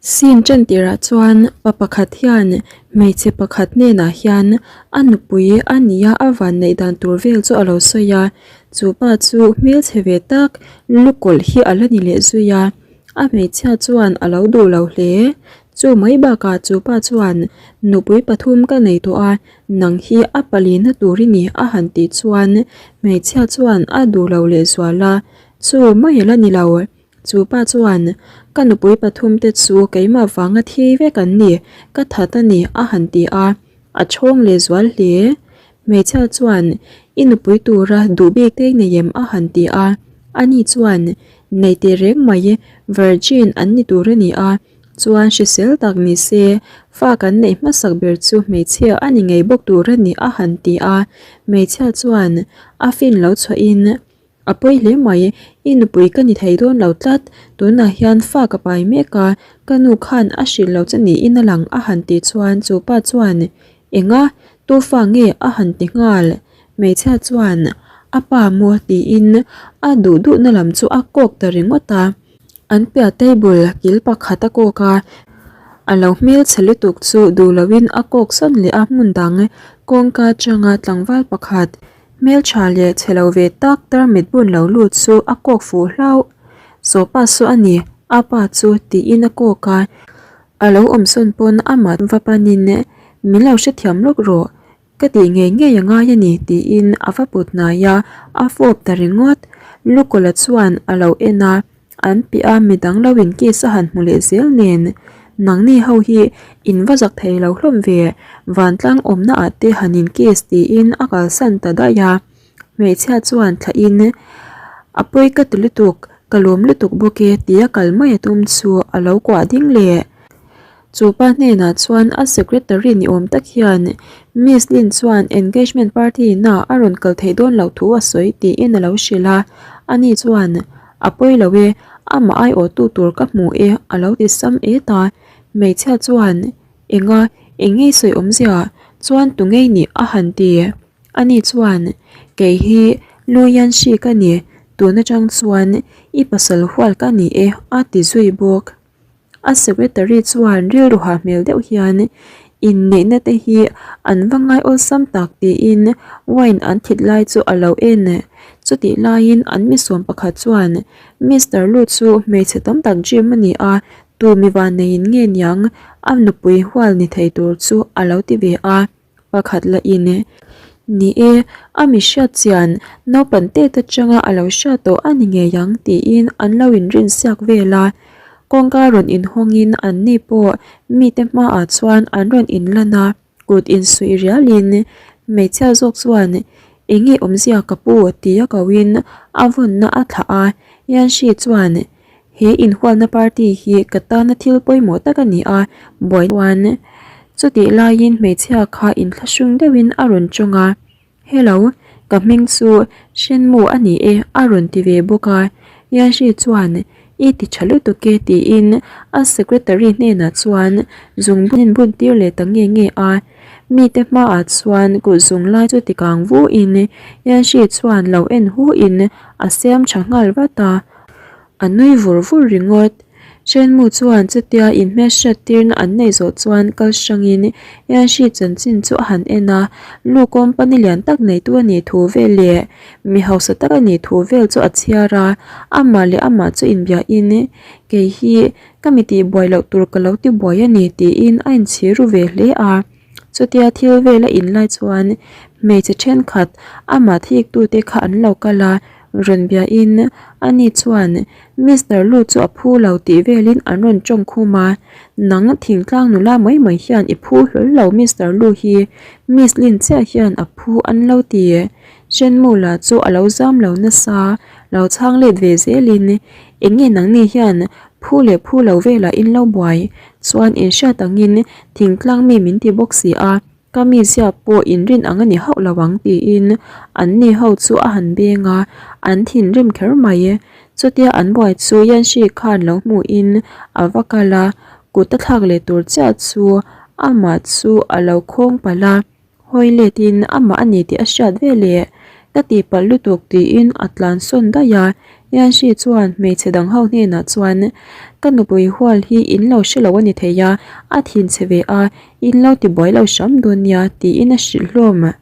Scene ṭan tirah chuan pa pakhat hian hmeichhe pakhat hnenah hian a nupui a nia a van neih dan tur vel chu a lo sawi a, chu pa chu hmelchhe ve tak lukawlh hi a la ni leh zui a, a hmeichhia chuan a lo duh lo hle. Chu mai bakah chu pa chuan nupui pathum ka nei tawh a, nang hi a palina tur i ni a han tih chuan hmeichhia chuan a duh lo lehzual a, chu mai a la ni lo. Chu pa chuan, Ka nupui pathum te chu keimah vanga thi vek an ni, ka that a ni, a han ti a. A chhawng leh zual hle. Hmeichhia chuan, I nupui tura duh bik te nei em? a han ti a. Ani chuan, Nei teh reng mai, virgin an ni tur a ni a, chuan hrisel tak ni se, fa kan neih hmasak ber chu hmeichhia a ni ngei bawk tur a ni, a han ti a. Hmeichhia chuan, A fin lo chhuahin, A pawi hle mai, i nupui ka ni thei dawn lo tlat, tunah hian fa ka pai mek a, ka nu khan a hrilh lo che niin a lang a han tih chuan chu pa chuan Enga, tu fa nge a han ti nghal? Hmeichhia chuan A pa maw tiin a duh duhna lam chu a kawk ta ringawt a, an piah table kil pakhat a kawk a, a lo hmelchhe lutuk chu duh loin a kawk sawn leh a hmun dang kawngka atanga tlangval pakhat Hmeltha leh chhe lo ve tak tarmit bun lo lut chu a kawk fuh hlauh. Sawpa saw a ni, a pa chu tiin a kawk a. A lo awm sawn pawn amah va panin min lo hrethiam lawk rawh, ka tih ngei ngei a ngai a ni tiin a va put hnai a, a fawp ta ringawt. Lukawla chuan a lo en a. An piah a midang lo in kiss a han hmu leh zel nen nangni ho hi in va zak thei lo hlawm ve vantlang awmna ah te han in kiss tiin a kalsan ta daih a hmeichhia chuan thlah in a pawi ka ti lutuk ka lawm lutuk bawk e tia kal mai a tum chu a lo kuah ding leh. Chu pa hnenah chuan a secretary ni awm tak hian Miss Lin chuan engagement party na a rawn kal theih dawn loh thu a sawi tiin a lo hrilh a, ani chuan A pawi lo e, amah aiawhtu tur ka hmu e a lo ti sam et a, hmeichhia chuan Enga, eng ngei sawi awmzia chuan tu ngei nih a han ti. Ani chuan Kei hi Lu Yanxi ka ni, tun atang chuan i pasal hual ka ni e a ti zui bawk. A secretary chuan rilru hah hmel deuh hian inneihna te hi an va ngai awlsam tak tiin wine an thit lai chu a lo en. Chutih laiin an misawm pakhat chuan Mister Lu chu hmeichhe tam tak gym a ni a, tu mi vanneiin nge niang a nupui hual ni thei tur chu a lo ti ve a. Pakhat la in e. Ni e, a mi hriat chian naupan tet atanga a lo hriat tawh a ni ngei ang tiin an lo inrin siak vel a. Kawngka rawn inhawngin an ni pawh mite hmaah chuan an rawn inlan a, kut insuih rialin hmeichhia zawk chuan eng nge awmzia ka pu tia koin a vawnna a thlah a, Yanshi chuan He inhualna party hi ka tana thil pawimawh tak a ni a, buai chuan chutih laiin hmeichhia kha inthlahrung deuhin a rawn tawng a, Hello, ka hming chu Shenmu a ni e a rawn ti ve bawk a, Yanshi chuan I ti tha lutuk e tiin a secretary hnenah chuan zungbun bun tir leh ta nge nge a, mite hmaah chuan kut zung lai chu ti kang vuin Yanshi chuan lo en hu in a siam tha nghal vat a. A nui vur vur ringawt. Shenmu chuan chutia inhmelhriat tirna an neih zawh chuan kal hrangin Yanshi chanchin chu a han en a, lu company lian tak neitu a nih thu vel leh mi hausa tak a nih thu vel chu a chhiar a, amah leh amah chu inbiahin kei hi ka mi tihbuai loh tur ka lo tibuai a ni tiin a inchhir ru ve hle a. Chutia thil vel a inlai chuan hmeichhe thenkhat amah thiktute kha an lo kal a, rawn biahin ani chuan Mister Lu chu a phu lo tih velin an rawn tawng khum a, Nang thingtlang nula mai mai hian i phu hlawl lo Mister Lu hi Miss Lin chiah hian a phu an lo ti. Shenmu lah chu a lo zam lo nasa, lo chhang let ve zelin eng nge nangni hian phu leh phu lo velah in lo buai Chuan in hriat angin thingtlang mi min ti bawk si a, ka mizia pawh inrin ang a ni hauh lo ang tiin an ni ho chu a han beng a, an thinrim kher mai. Chutia an buai chu Yanshi khan lo hmuhin a va kal a, kut a thlak leh tur chiah chu amah chu a lo khawng palh a, hawi letin amah a ni tih a hriat veleh. Ka tihpalh lutuk tiin a tlan sawn daih a, Yanshi chuan hmeichhe dang ho hnenah chuan Ka nupui hual hi in lo hre lo a ni thei a, a thinchhe ve a, in lo tibuai lo hram dawn nia tiin a hrilh hlawm.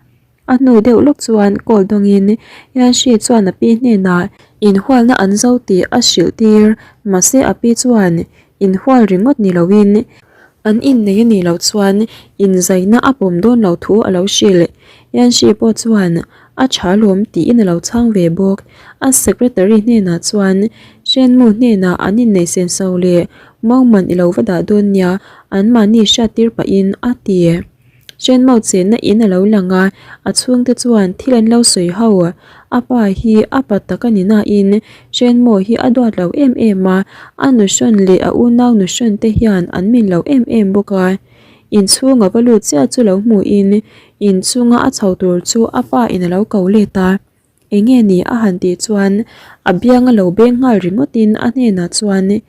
A hnu deuh lawk chuan call dawngin Yanshi chuan a pi hnenah inhualna an zo tih a hrilh tir, mahse a pi chuan inhual ringawt ni loin an innei a nih loh chuan inzaina a pawm dawn loh thu a lo hrilh. Yanshi pawh chuan a tha lawm tiin a lo chhang ve bawk. A secretary hnenah chuan Shenmu hnenah an inneih senso leh Mauman i lo va dah dawn nia anmahni hriattir pahin a ti. Hrenmau chenna in a lo lang a, a chhungte chuan thil an lo sawi ho. A pa hi a pa tak a ni nain Hrenmaw hi a duat lo em em a, a nuhrawn leh a unau nuhrawn te hian an min lo em em bawk a. Inchhung a va lut chiah chu lo hmuhin inchunga a chho tur chu a pa in a lo ko let a. Enge ni a han tih chuan a biang a lo beng nghal ringawtin a hnenah chuan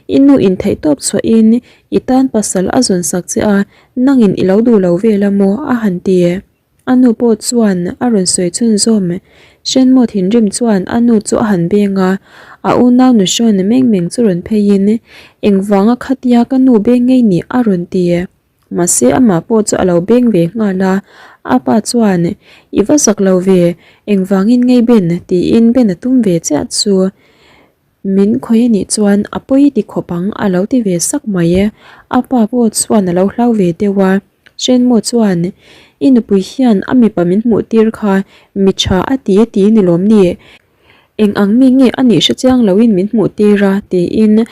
I nu in theihtawp chhuahin i tan pasal a zawn sak che a, nangin i lo duh lo vel a maw a han ti. A nu pawh chuan a rawn sawi chhunzawm. Hrenmaw thinrim chuan a nu chu a han beng a, a unau nu hrawn meng meng chu rawn pheiin Engvanga khatia ka nu beng ngei ni a rawn ti. Mahse amah pawh chu a lo beng ve nghal a, a pa chuan, I va zak lo ve, engvangin ngei Ben? tiin Ben a tum ve chiah chu. Min khawi a nih chuan a pawi ti khawp ang a lo ti ve sak mai. A pa pawh chuan a lo hlau ve deuh a, Hrenmaw chuan, I nupui hian a mipa min hmuh tir kha mi tha a ti a ti ni lawm ni? Eng ang mi nge a nih hre chiang loin min hmuh tir a? tiin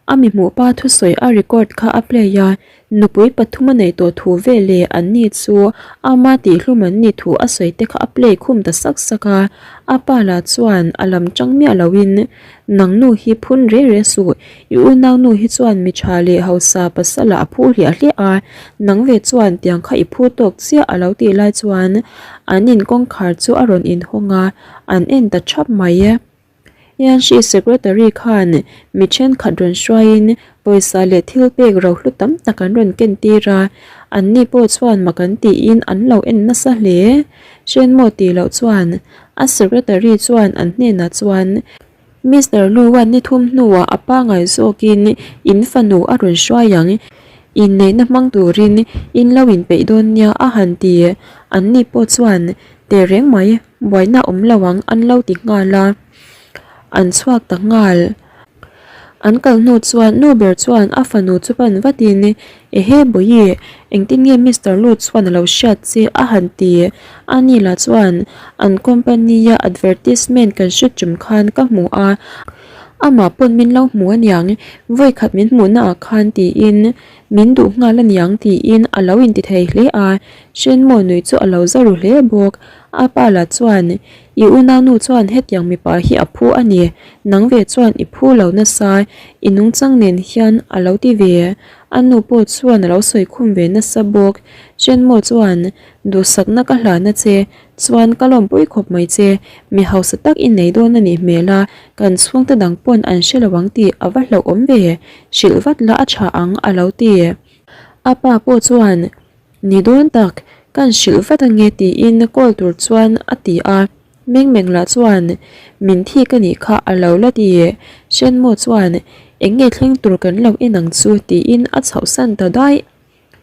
a mi hmuh pa thusawi a record kha a play a, nupui pathum a neih tawh thu vel leh an ni chu ama tihhlum an nih thu a sawi te kha a play khum ta sak sak a, a pa lah chuan a lam tang miah loin Nang nu hi phun re re suh, i unau nu hi chuan mi tha leh hausa pasal ah a phu hliah hliah a, nang ve chuan tiang kha i phu tawk chiah a lo tih lai chuan an in kawngkhar chu a rawn inhawng a. An en ta thap mai e. Yanshi Secretary khan mi thenkhat rawn hruaiin pawisa leh thil pek rohlu tam tak an rawn ken tir a, anni pawh chuan mak an tiin an lo en nasa hle. Hrenmaw tih loh chuan a Secretary chuan an hnenah chuan Mister Lu-a'n ni thum hnuah a pangai zawkin in fanu a rawn hruai ang, inneihna hmang turin in lo inpeih dawn nia a han ti. Anni pawh chuan Tehreng mai, buaina awm lo ang an lo ti nghal a, an chhuak ta nghal. An kal hnu chuan nu ber chuan a fanu chu pan vatin, Ehe Bawihi, engtin nge Mister Lu chuan a lo hriat che a han ti? Ani lah chuan an company-a advertisement kan hre tum khan ka hmu a, amah pawn min lo hmu aniang, vawikhat min hmuhnaah khan tiin min duh nghal aniang tiin a lo inti thei hle a, Hrenmaw nui chu a lo za ru hle bawk. A pa lah chuan, I unaunu chuan hetiang mipa hi a phu a ni, nang ve chuan i phu lo nasa, i nungchang nen hian a lo ti ve. A nu pawh chuan a lo sawi khum ve nasa bawk. Hrenmaw chuan, Duhsakna ka hlahna che, chuan ka lawmpui khawp mai che, mi hausa tak i nei dawn a nih hmel a, kan chhungte dang pawn an hre lo ang tih a va hlauhawm ve, hrilh vat la a tha ang a lo ti. A pa pawh chuan, Ni dawn tak, kan hrilh vat ange tiin call tur chuan a ti a, Meng Meng lah chuan min thik a nih kha a lo la ti. Shenmo chuan eng nge thleng tur kan lo en ang chu tiin a chhohsan ta daih.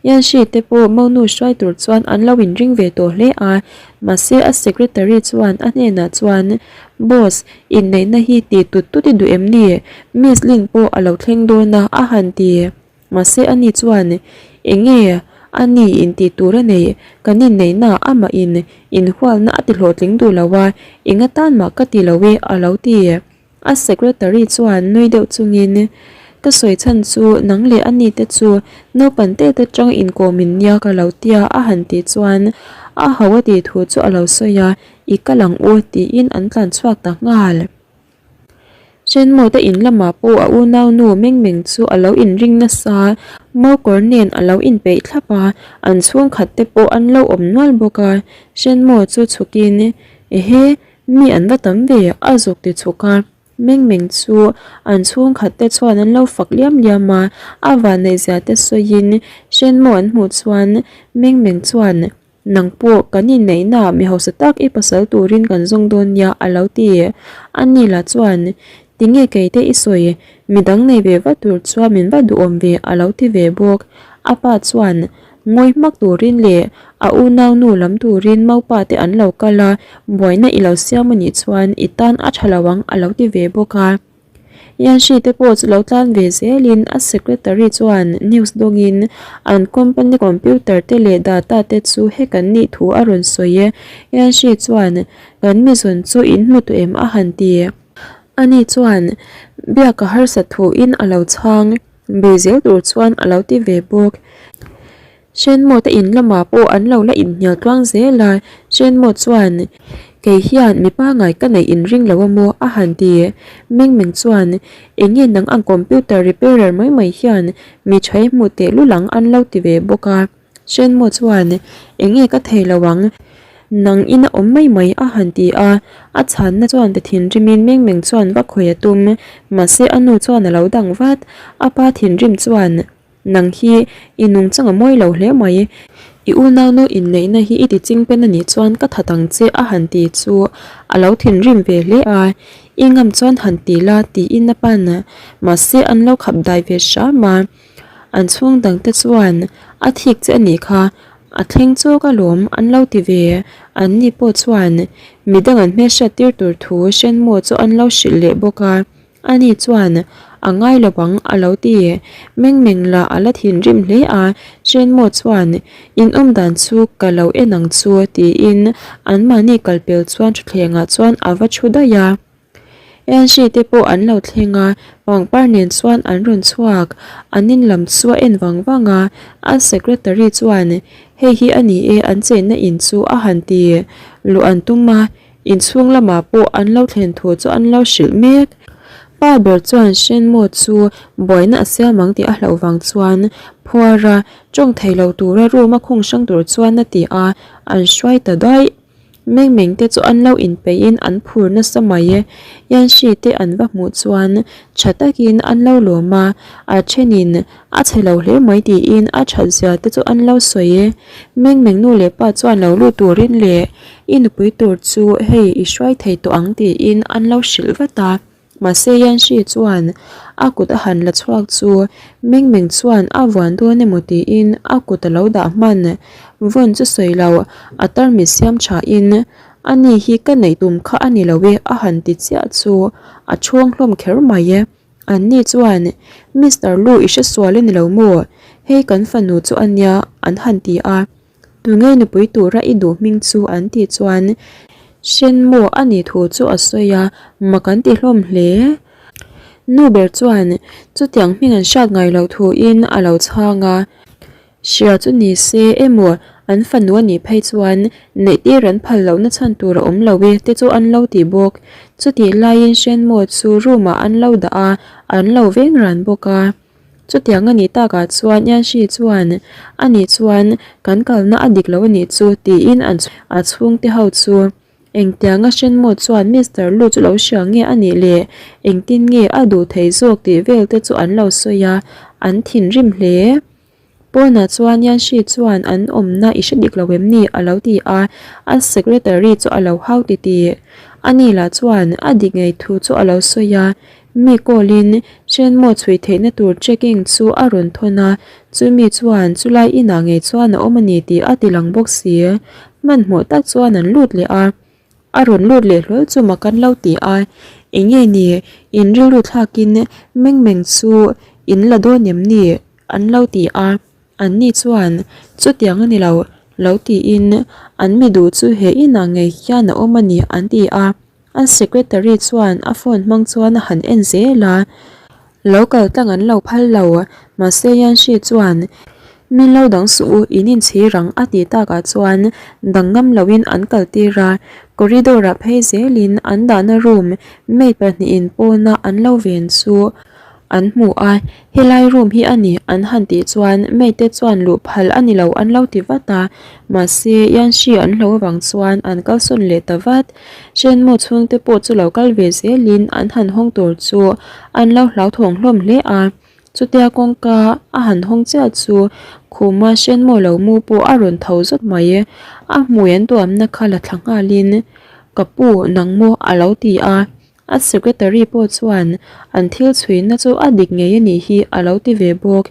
Yanshi te pawh monu hruai tur chuan an lo inring ve tawh hle a, mahse a secretary chuan a hnenah chuan Boss, inneihna hi ti tut tut i duh em ni? Miss Lin pawh a lo thleng dawn a a han ti. Mahse ani chuan, Enge a ni intih tur a nei, kan inneihna amah in inhualna a ti hlawhtling duh lo a, eng atan mah ka ti lo e a lo ti. A secretary chuan nui deuh chungin, Ka sawi chhan chu nang leh ani te chu naupan te te tang inkawm in nia ka lo tia a han tih chuan a ho a tih thu chu a lo sawi a, I kal ang u tiin an tlan chhuak ta nghal. Chenmaw te in lamah pawh a unaunu Meng Meng chu a lo inring nasa, Maukawr nen a lo inpeih thlap a, an chhungkhat te pawh an lo awm nual bawk a. Chenmaw chu chhukin, Ehe, mi an va tam ve, a zuk ti chhuk a. Meng Meng chu an chhungkhat te chuan an lo fak liam liam a, a vanneihzia te sawiin Chenmaw an hmuh chuan Meng Meng chuan. Nang pawh kan inneihnaah mi hausa tak i pasal turin kan zawng dawn nia a lo ti. Ani lah chuan, Tinge keite i sawi, midang nei ve vat tur chuan min va duhawm ve a lo ti ve bawk. A pa chuan, Ngawi hmak turin leh a unaunu lam turin maupa te an lo kal a, buaina i lo siam a nih chuan i tan a tha lo ang a lo ti ve bawk a. Yanshi te pawh chu lo tlan ve zelin a secretary chuan news dawngin an company computer te leh data te chu hack an nih thu a rawn sawi e. Yanshi chuan kan mizawn chu in hmu tawh em a han ti. Ani chuan biak a harsat thuin a lo chhang bei zel tur chuan a lo ti ve bawk. Shenmo te in lamah pawh an lo la inhnial tluang zel a, Shenmo chuan, Kei hian mi pangai ka neih in ring lo a maw? a han ti. Meng Meng chuan, Enge nang ang computer repairer mai mai hian mi tha i hmuh teh lul ang an lo ti ve bawk a. Shenmo chuan, Enge ka thei lo ang, nang ina awm mai mai a han ti a. A chhanna chuan ti thinrimin Meng Meng chuan va khawi a tum, mahse a nu chuan a lo dang vat. A pa thinrim chuan, Nang hi i nungchang a mawi lo hle mai. I unaunu inneihna hi i ti chingpen a nih chuan ka that ang che a han ti chu a lo thinrim ve hle a, i ngam chuan han ti la tiin a pan a, mahse an lo khap dai ve hram a. An chhung dang te chuan a thik che a nih kha, a thleng chawk alawm an lo ti ve. An ni pawh chuan midang an hmelhriat tir tur thu Shenmue chu an lo hrilh leh bawk a. Ani chuan, A ngai lo ang, a lo ti. Meng meng lah a la thinrim hle a, Chenmaw chuan, In awm dan chu ka lo en ang chu, tiin anmahni kalpel chuan thutthlengah chuan a va thu daih a. Enshi te pawh an lo thleng a, pangpar nen chuan an rawn chhuak. An in lam chu a en vang vang a, a secretary chuan, Hei hi a ni e, an chenna in chu, a han ti. Luh an tum a, Inchhung lamah pawh an lo thlen thu chu an lo hrilh mek. Pa ber chuan Shenmo chu buaina a siam ang tih a hlauh vang chuan phuar a, tawng thei lo tura room a khung hrang tur chuan a ti a, an hruai ta daih. Meng meng te chu an lo inpeihin an phur nasa mai e. Yanshi te an va hmuh chuan tha takin an lo lawm a, a thenin a chhe lo hle mai tiin a that zia te chu an lo sawi e. Meng meng nu leh pa chuan lo lut turin leh I nupui tur chu hei i hruai thei tawh ang tiin an lo hrilh vat a, mahse Yanshi chuan a kut a han la chhuak chu Meng Meng chuan a vuan dawn emaw tiin a kut a lo dah hman. Vawn chu sawi lo, a tarmit siam thain ani hi ka neih tum kha a ni lo e a han ti chiah chu a chhawng hlawm kher mai e. Anni chuan Mister Lu i hresual a ni lo maw? Hei kan fanu chu a nia an han ti a. Tunge nupui tura i duh hming chu an tih chuan Shenmue a nih thu chu a sawi a, mak an ti hlawm hle. Nu ber chuan chutiang hming an hriat ngai loh thuin a lo chhang a, hria chu ni se emaw an fanu a nih phei chuan neih tir an phal lohna chhan tur a awm lo e te chu an lo ti bawk. Chutih laiin Shenmue chu room ah an lo dah a, an lo veng ran bawk a. Chutiang a nih takah chuan Yanshi chuan, A nih chuan kan kalna a dik lo a nih chu, tiin an a chhungte ho chu engtianga Shenmo chuan Mister Lu chu lo hria nge a nih leh engtin nge a duh thei zawk tih vel te chu an lo sawi a, an thinrim hle. Pawnah chuan Yanshi chuan an awmna i hre dik lo em ni? a lo ti a, a secretary chu a lo hau titih. Ani lah chuan a dik ngei thu chu a lo sawi a, mi call in Shenmo chhui theihna tur checking chu a rawn thawn a, chumi chuan chulai inah ngei chuan a awm a ni tih a ti lang bawk si. Hmanhmawh tak chuan an lut leh a. A rawn lut leh hlawl chu mak an lo ti a, eng nge ni in rilru thlakin meng meng chu in la dawn em ni? An lo ti a, anni chuan chutiang a ni lo, lo tiin an mi duh chu he inah ngei hian a awm a ni an ti a, a secretary chuan a phone hmang chuan a han en zel a, lo kal tlang an lo phal lo, mahse Yanshi chuan min lo dang suh u in inchhir ang a tih takah chuan dang ngam loin an kal tir a, corridor ah phei zelin an dahna room maid pahnihin pawna an lo ven chu An hmu a, helai room hi a ni an han tih chuan maid te chuan luh phal a ni lo an lo ti vat a, mahse Yanshi an hlo avang chuan an kalsawn leh ta vat. Shenmue chhungte pawh chu lo kal ve zelin an han hawng tur chu an lo hlauthawng hlawm hle a. Chutia kawngka a han hawng chiah chu khuma hrenmaw lo mu pawh a rawn tho zawt mai. A hmui an tuamna kha la thla nghalin, Ka pu, nang maw? a lo ti a. A secretary pawh chuan an thil chhuina chu a dik ngei a nih hi a lo ti ve bawk.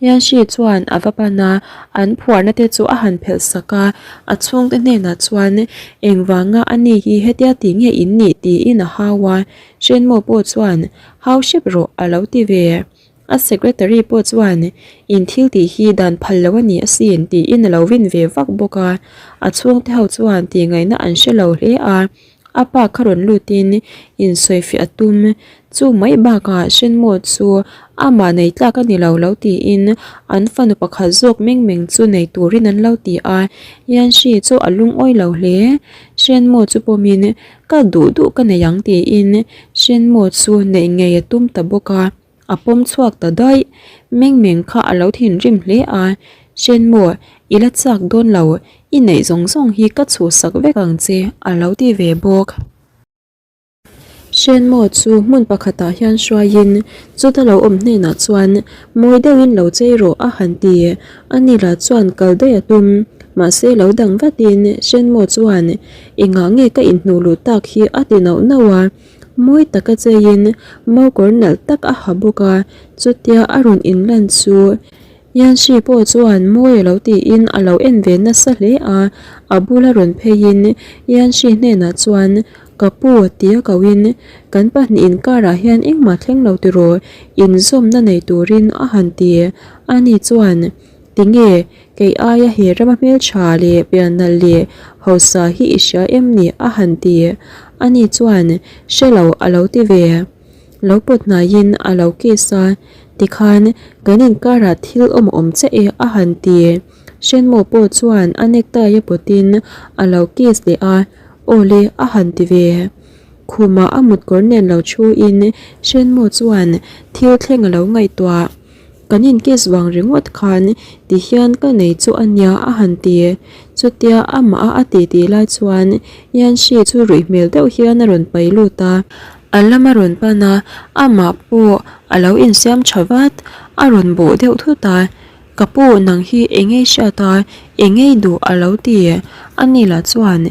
Yanshi chuan a va pan a, an phuarna te chu a han phelh sak a, a chhungte hnenah chuan engvanga a ni hi hetia ti nge in nih tiin a hau a, Hrenmaw pawh chuan hau hrep rawh a lo ti ve. A secretary pawh chuan in thil tih hi dan phal lo a ni asin tiin a lo vin ve vak bawk a, a chhungte ho chuan tihngaihna an hre lo hle a. A pa kha rawn lutin insawifiah a tum. Chu mai bakah Hrenmaw chu amah nei tlak a ni lo lo tiin an fanu pakhat zawk meng meng chu nei turin an lo ti a. Yanshi chu a lungawi lo hle. Hrenmaw chu pawmin ka duh duh ka nei ang tiin Hrenmaw chu neih ngei a tum ta bawk a. A pawm chhuak ta daih. Meng meng kha a lo thinrim hle a, Hrenmaw, i la chak dawn lo, i neih zawng zawng hi ka chhuhsak vek ang che, a lo ti ve bawk. Hrenmaw chu hmun pakhatah hian hruaiin chuta lo awm hnenah chuan mawi deuhin lo chei rawh a han ti. Ani lah chuan kal daih a tum, mahse lo dang vatin Hrenmaw chuan engah nge ka inhnuh luh tak hi a ti nauh nauh a. Mawi taka cheiin mokawr nalh tak a ha bawk a, chutia a rawn inlan chu Yanshi pawh chuan mawi a lo tiin a lo en ve nasa hle a, a bula rawn pheiin Yanshi hnenah chuan Ka pu tia koin kan pahnih inkarah hian engmah thleng lo tiraw inzawmna nei turin a han ti. Ani chuan Tinge, kei aia he rama hmeltha leh piannalh leh hausa hi i hria em ni? a han ti. Ani chuan, Hre lo, a lo ti ve. Lo pawt hnaiin a lo kiss a, tikhan kan inkarah thil awm a awm chiah e, a han ti. Hrenmaw pawh chuan a necktie a pawtin a lo kiss leh a, Aw le, a han ti ve. Khumah a mutkawr nen lo thuin Hrenmaw chuan thil thleng a lo ngaihtuah. Kan in kiss vang ringawt khan ti hian ka nei chu a nia a han ti. Chutia amah a a ti tih lai chuan Yanshi chu ruih hmel deuh hian a rawn pai lut a. A lam a rawn pan a, amah pawh a lo insiam tha vat, a rawn bawh deuh thut a. Ka pu nang hi eng ei hriat a, eng ei duh a lo ti. Ani lah chuan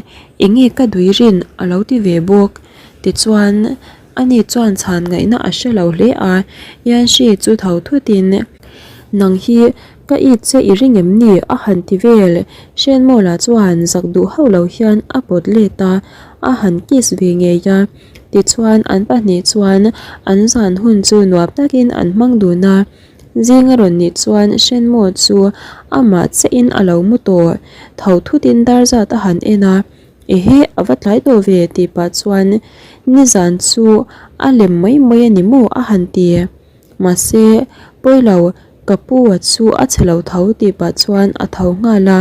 eng nge ka dui rin a lo ti ve bawk. Tichuan. Ani chuan chhan ngaihna a hre lo hle a, Yanshi chu tho thutin, Nang hi ka it che i ring em ni? a han ti vel. Hrenmawla chuan zak duh hauh lo hian a pawt let a, a han kiss ve ngei a. Tichuan an pahnih chuan an zan hun chu nuam takin an hmang dun a. Zing a rawn nih chuan Hrenmaw chu amah chiahin a lo mu tawh. Tho thutin dar zat a han en a. Ehe, a va tlai tawh ve tih pah chuan nizan chu a lem mai mai a ni maw a han ti. Mahse, pawilo ka pu a chu a chhe lo tho tih pah chuan a tho nghal a.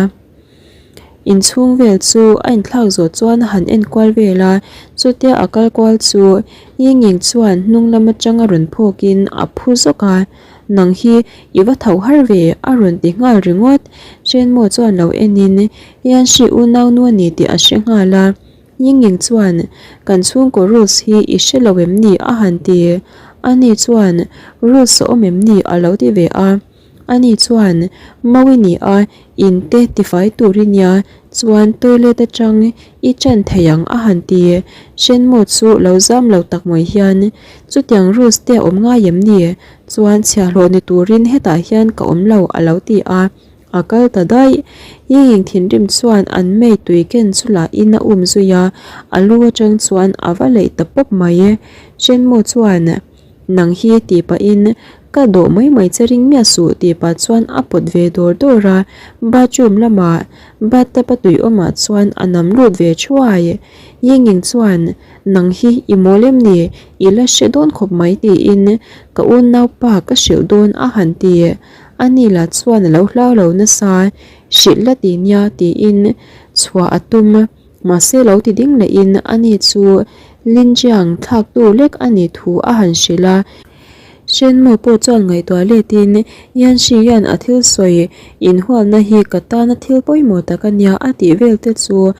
Inchhung vel chu a inthlak zawh chuan a han en kual vel a, chutia a kal kual chu Yingying chuan hnung lam atanga rawn phawkin a phu zawk a. Nang hi i va tho har ve a rawn ti nghal ringawt. Hrenmaw chuan lo enin Yanshi unaunu a ni tih a hre nghal a. Yingying chuan kan chhungkaw rules hi i hre lo em ni a han ti. Ani chuan rules a awm em ni a lo ti ve a. Ani chuan Mawi ni a in te tifai tur i nia chuan toilet atang i chan thei ang a han ti. Hrenmaw chu lo zam lo tak mai hian chutiang rules te a awm ngai em ni? Chuan chhiahhlawh ni turin hetah hian ka awm lo a lo ti a, a kal ta daih. Ying thinrim chuan an mei tui ken chu lahin a um zui a, a lu atang chuan a va leih ta pawp mai. Hrenmaw chuan. Nang hi tih pahin ka dawh mai mai che ring miah suh tih pah chuan a pawt ve dawr dawr a, bathroom lamah bathtub a tui awmah chuan a nam lut ve thuai. Yingying chuan nang hi i mawl em ni? I la hre dawn khawp mai tiin ka unaupa ka hrilh dawn a han ti. Ani lah chuan a lo hlau lo nasa, hrilh la ti nia tiin chhuah a tum. Mahse lo ti ding lehin ani chu Linjiang thlaktu lek a nih thu a han hrilh a. Shenmo pawh chuan ngaihtuah letin Yanshi hian a thil sawi inhualna hi ka tana thil pawimawh tak a nia a tih vel te chu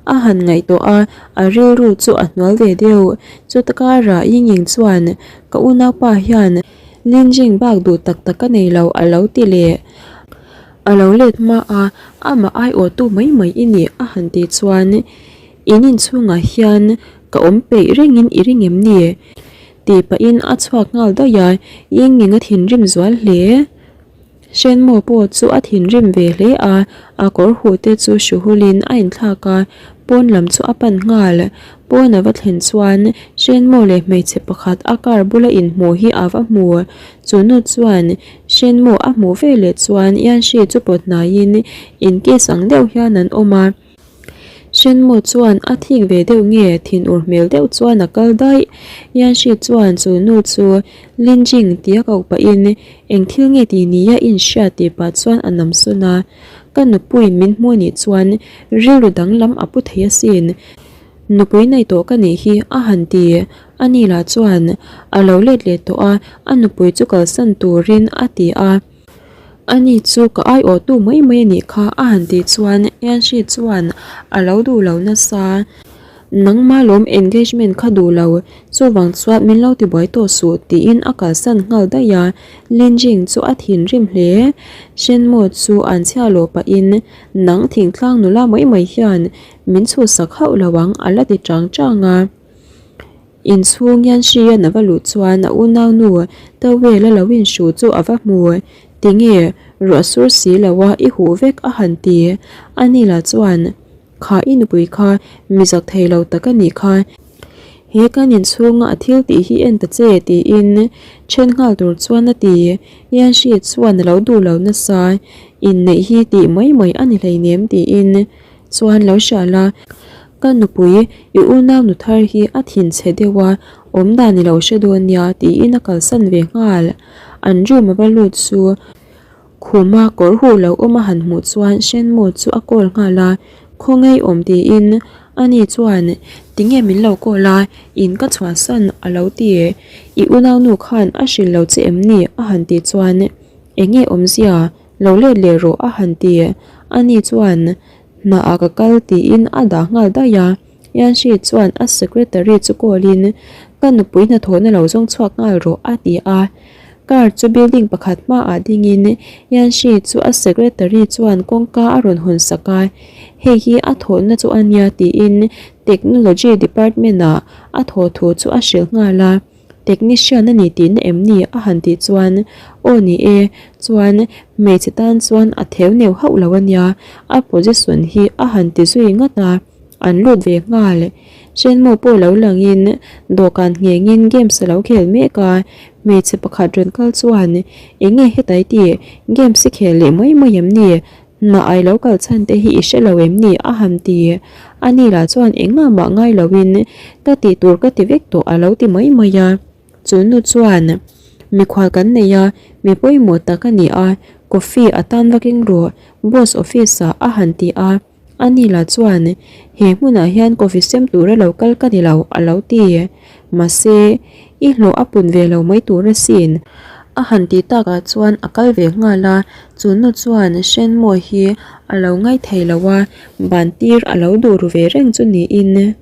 a han ngaihtuah a, a rilru chu a hnual ve deuh. Chuta karah Yingying chuan ka unaupa hian. Linjing bak duh tak tak a nei lo a lo ti leh. A lo let hma a, amah aiawhtu mai mai i nih a han tih chuan in inchhungah hian ka awm peih rengin i ring em ni? Tih pahin a chhuak nghal daih a, Yingying a thinrim zual hle. Hrenmaw pawh chu a thinrim ve hle a, a kawr huh te chu hruhulin a inthlak a, pawn lam chu a pan nghal. Pawn a va thlen chuan Hrenmaw leh hmeichhe pakhat a car bula inhmuh hi a va hmu. Chu nu chuan Hrenmaw a hmuh veleh chuan Yanshi chu pawt hnaiin inkiss ang deuh hian an awm a. Hrenmaw chuan a thik ve deuh nge thinur hmel deuh chuan a kal daih. Yanshi chuan chu nu chu Linjing tia koh pahin eng thil nge tih nia inhria tih pah chuan a nam sawn a. Ka nupuiin min hmu anih chuan rilru danglam a pu thei asin. Nupui nei tawh ka nih hi a han ti. Ani lah chuan a lo let leh tawh a, a nupui chu kalsan turin a ti a. Ani chu ka aiawhtu mai mai a nih kha a han tih chuan Yanshi chuan a lo duh lo nasa. Nangma lawm engagement kha duh lo, chuvang chuan min lo tibuai tawh suh tiin a kalsan nghal daih a, Lin Jing chu a thinrim hle. Shenmo chu an chhiah lawh pahin nang thingtlang nula mai mai hian min chhuhsak hauh lo ang a la ti chang chang a. Inchhung hian hrian a va luh chuan a unaunu towel a lo inhru chu a va hmu. Tinge, ruah sur si lo a i huh vek a han ti. Ani lah chuan, Kha i nupui kha mi zak thei lo tak a nih kha. He kan inchhunga a thil tih hi en ta che tiin then nghal tur chuan a ti. Yanshi chuan a lo duh lo nasa, Inneih hi tih mai mai a ni hleinem tiin. Chuan lo hria la, ka nupui i unau nu thar hi a thinchhe deuh a, awm dan i lo hre dawn nia tiin a kalsan ve nghal. An room a va lut chu khuma kawr huh lo awm a han hmuh chuan Shenmo chu a call nghal a, Khawngaih awm tiin ani chuan tinge min lo call a, in ka chhuahsan a lo ti. I unaunu khan a hrilh lo che em ni a han tih chuan enge awmzia Lo let leh rawh a han ti. Ani chuan, Hna ah ka kal tiin a dah nghal daih a. Yanshi chuan a secretary chu call in, Ka nupui hnathawhna lo zawng chhuak nghal rawh a ti a. Car chu building pakhat hmaah dingin Yanshi chu a secretary chuan kawngka a rawn hawn sak a. Hei hi a thawhna chu a nia tiin technology department ah a thawh thu chu a hrilh nghal a. Technician a ni tihna em ni? a han tih chuan, Aw ni e, chuan hmeichhe tan chuan a theu neu hauh lo a nia, a position hi a han ti zui ngat a, an lut ve nghal. Shenmue pawh lo langin dawhkan nghengin games a lo khel mek a, hmeichhe pakhat rawn kal chuan, Enge hetai tih, games i khel leh mai mai em ni? Hna ai lo kal chhan te hi i hre lo em ni? a han ti. Ani lah chuan engah mah ngai loin ka tih tur ka ti vek tawh a lo ti mai mai a. Chu nu chuan, Mikhual kan nei a, mi pawimawh tak a ni a, coffee a tan vak eng rawh, boss office ah a han ti a. Ani lah chuan, He hmunah hian coffee sem tura lo kal ka ni lo, a lo ti. Mahse, i hlawh a pun ve lo mai tur asin. A han tih takah chuan a kal ve nghal a, chu nu chuan Shenmue hi a lo ngaih thei lo a, ban tir a lo duh ru ve reng chu niin.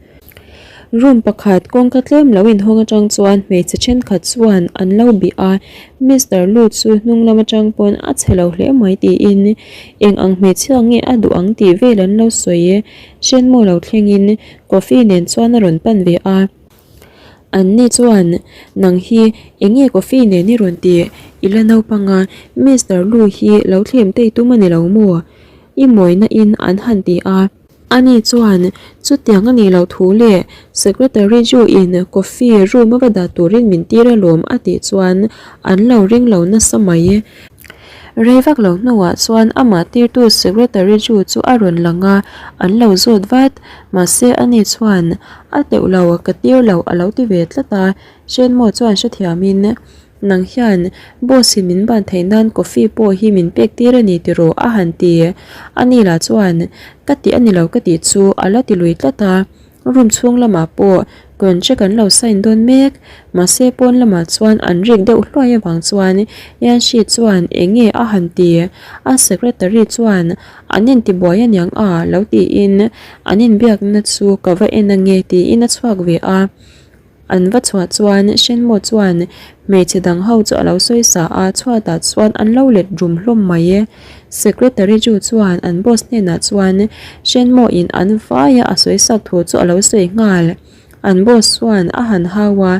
Room pakhat kawngka tlem lo inhawng atang chuan hmeichhe thenkhat chuan an lo bih a, Mister Lu chu hnung lam atang pawn a chhe lo hle mai tiin eng ang hmeichhia nge a duh ang tih vel an lo sawi. Shenmue lo thlengin coffee nen chuan a rawn pan ve a. Anni chuan, Nang hi eng nge coffee nen i rawn tih? I la naupang a, Mister Lu hi lo thlem tei tum a ni lo maw? I mawina in an han ti a. Ani chuan, Chutiang a nih loh thu leh Secretary Ju in coffee room a va dah turin min tir alawm a tih chuan an lo ring lo nasa mai. Rei vak lo hnuah chuan amah tirtu Secretary Ju chu a rawn lang a, an lo zawt vat. Mahse ani chuan, A teuh lo, ka tir lo a lo ti ve tlat a, Shenmo chuan hrethiamin, Nang hian boss in min ban theih nan coffee pawh hi min pek tir a ni tiraw a han ti. Ani lah chuan, Ka tih a ni lo ka tih chu a la ti lui tlat a. Room chhung lamah pawh contract an lo sign dawn mek. Mahse pawn lamah chuan an rik deuh hluai avang chuan Yanshi chuan eng nge a han ti. A secretary chuan an intibuai aniang a lo tiin an inbiakna chu ka va en ange tiin a chhuak ve a. An va chhuah chuan Shenmo chuan hmeichhe dang ho chu a lo sawi sa a, chhuatah chuan an lo let rum hlawm mai e. Secretary chu chuan an boss hnenah chuan Shenmo in an vaia a sawi sak thu chu a lo sawi nghal. An boss chuan a han hau a,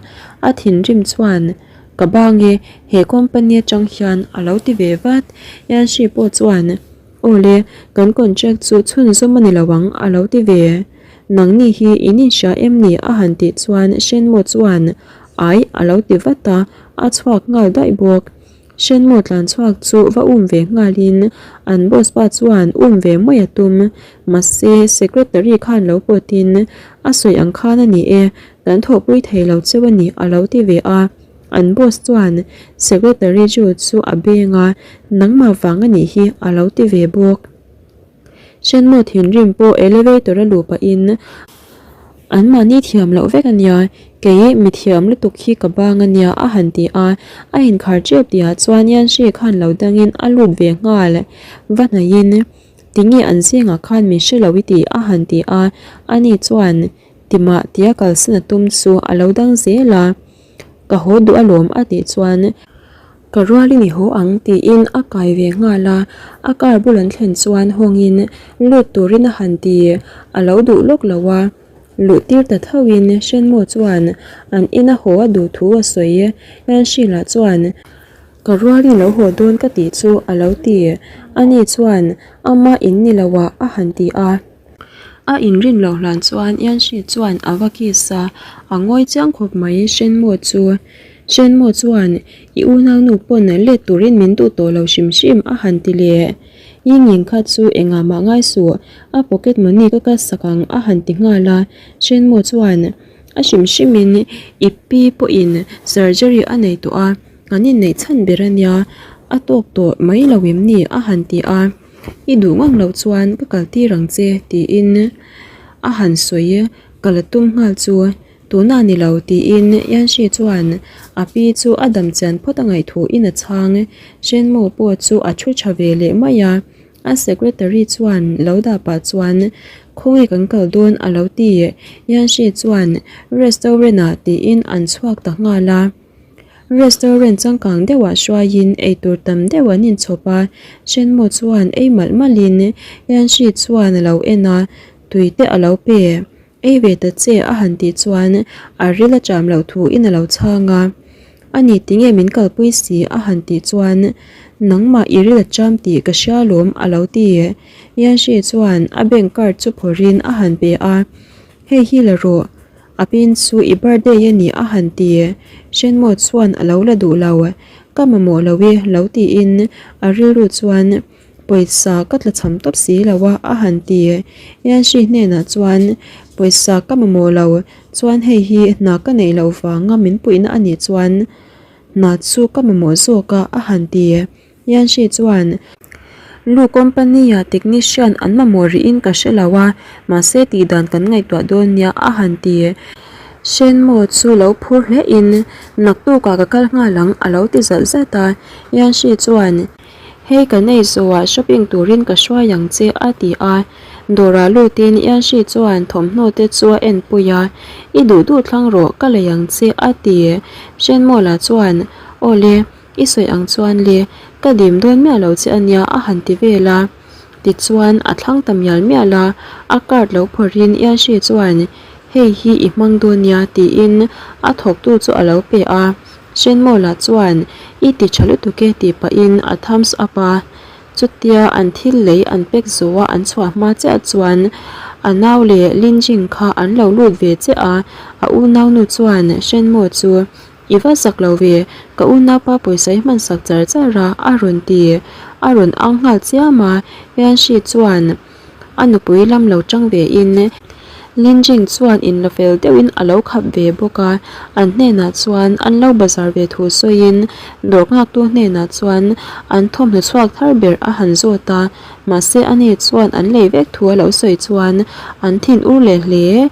a thinrim chuan Ka bang e, he company atang hian a lo ti ve vat. Yanshi pawh chuan Aw le, kan contract chu chhunzawm a ni lo ang a lo ti ve. Nangni hi in inhria em ni a han tih chuan Shenmo chuan Ai a lo ti vat a, a chhuak nghal daih bawk. Shenmo tlan chhuak chu va um ve nghalin an boss pa chuan um ve mai a tum. Mahse, secretary khan lo pawtin a sawi ang khan a ni e, kan thawhpui thei lo cheu a ni a lo ti ve a. An boss chuan secretary chu chu a beng a, nangmah vang a nih hi a lo ti ve bawk. Shenmo thinrim pawh elevator a luh pahin an mahni thiam loh vek a nia, kei mi thiam lutuk hi ka bang a nia a han ti a, a inkhar tep tihah chuan Yanshi khan lo dangin a lut ve nghal va hnaihin tinge an zingah khan min hre lo i tih a han ti a, ani chuan timah tia kalsan a tum chu a lo dang zel a. Ka haw duh alawm a tih chuan ka rualin i haw ang tiin a kai ve nghal a, a car bul an thlen chuan hawngin lut turin a han ti, a lo duh lawk lo a, luh tir ta thoin Shenmo chuan an ina haw a duh thu a sawi, Yanshila chuan ka rualin lo haw dawn ka tih chu a lo ti, ani chuan ama in ni lo ah a han ti a. A inrin loh hlan chuan Yanshi chuan a va kiss a, a ngawi chiang khawp mai Shenmo chu. Shenmo chuan, I unaunu pawn let turin min duh tawh lo hrim hrim a han ti leh. Yingying kha chu engah mah ngai suh, a pocket money ka kal sak ang a han ti nghal a. Shenmo chuan, A hrim hrimin i pi pawhin surgery a nei tawh a, kan inneih chhan ber a nia, a tawk tawh mai lo em ni a han ti a. I duh ngang loh chuan ka kal tir ang che tiin a han sawi ka la tum nghal chu tunah ni lo tiin Yanshi chuan a pi chu a dam chian phawt a ngaih thuin a chhang. Shenmo pawh chu a thu tha ve leh mai a, a secretary chuan lo dah pah chuan khawnge kan kal dawn a lo ti. Yanshi chuan restaurant ah tiin an chhuak ta nghal a. Restaurant changkang deuhah hruaiin eitur tam deuh an inchhawp a, Shenmo chuan ei malh malhin Yanshi chuan a lo en a, tui te a lo pe. Ei ve ta che a han tih chuan a ril a cham loh thuin a lo chhang a, Ani tinge min kalpui si a han tih chuan Nangmah i ril a cham tih ka hria lawm a lo ti. Yanshi chuan a bank card chu phawrhin a han pe a, Hei hi la rawh. A pin chu i birthday a ni a han ti. Shenmo chuan a lo la duh lo. Ka mamawh lo e lo tiin a rilru chuan pawisa ka tla cham tawp si lo a a han ti. Yanshi hnenah chuan pawisa ka mamawh lo chuan hei hi hna ka neih loh vanga min puihna a nih chuan hna chu ka mamawh zawk a a han ti. Yanshi chuan, Lu company-ah technician an mamawh rihin ka hre lo a, mahse tih dan kan ngaihtuah dawn nia a han ti. Shenmo chu lo phur hlein, Naktukah ka kal nghal ang a lo ti zat zat a. Yanshi chuan, Hei kan ei zawhah shopping turin ka hruai ang che a ti a. Dawrah lutin Yanshi chuan thawmhnaw te chu a enpui a, I duh duh thlang rawh ka lei ang che a ti. Shenmo lah chuan, Awle. I sawi ang chuan le, ka dim dawn miah lo che a nia a han ti vel a. Tichuan a thlang ta mial mial a, a card lo phawrhin Yanshi chuan hei hi i hmang dawn nia tiin a thawktu chu a lo pe a. Shenmawla chuan i ti tha lutuk e tih pahin a thumbs up a. Chutia an thil lei an pack zawh a an chhuah hma chiah chuan a nau leh Linjing kha an lo lut ve chiah a, a unaunu chuan Shenmaw chu I va zak lo ve, ka unaupa pawisa i hman sak char char a, a rawn ti. A rawn ang nghal chiam a, Yanshi chuan a nupui lam lo tang ve in, Linjing chuan in la fel deuhin a lo khap ve bawk a, an hnenah chuan an lo bazar ve thu sawiin dawr nghaktu hnenah chuan an thawmhnaw chhuak thar ber a han zawt a, mahse ani chuan an lei vek thu a lo sawi chuan an thin ur leh hle.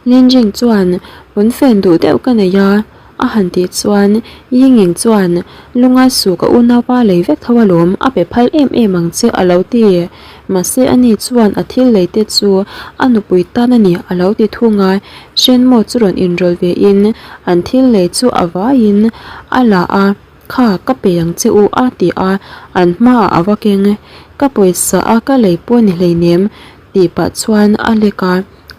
Linjing chuan, Pawnfen duh deuh ka nei a, A han tih chuan Yingying chuan, Lungai suh ka unaupa lei vek tho alawm, a pe phal em em ang che a lo ti. Mahse ani chuan a thil lei te chu a nupui tan a ni a lo ti thung a, Shenmo chu rawn inrawlh ve in an thil lei chu a vaiin a la a, Kha ka pe ang che u a ti a, an hmaah a va keng. Ka pawisa a ka lei pawh ni hleinem tih pah chuan a lek a,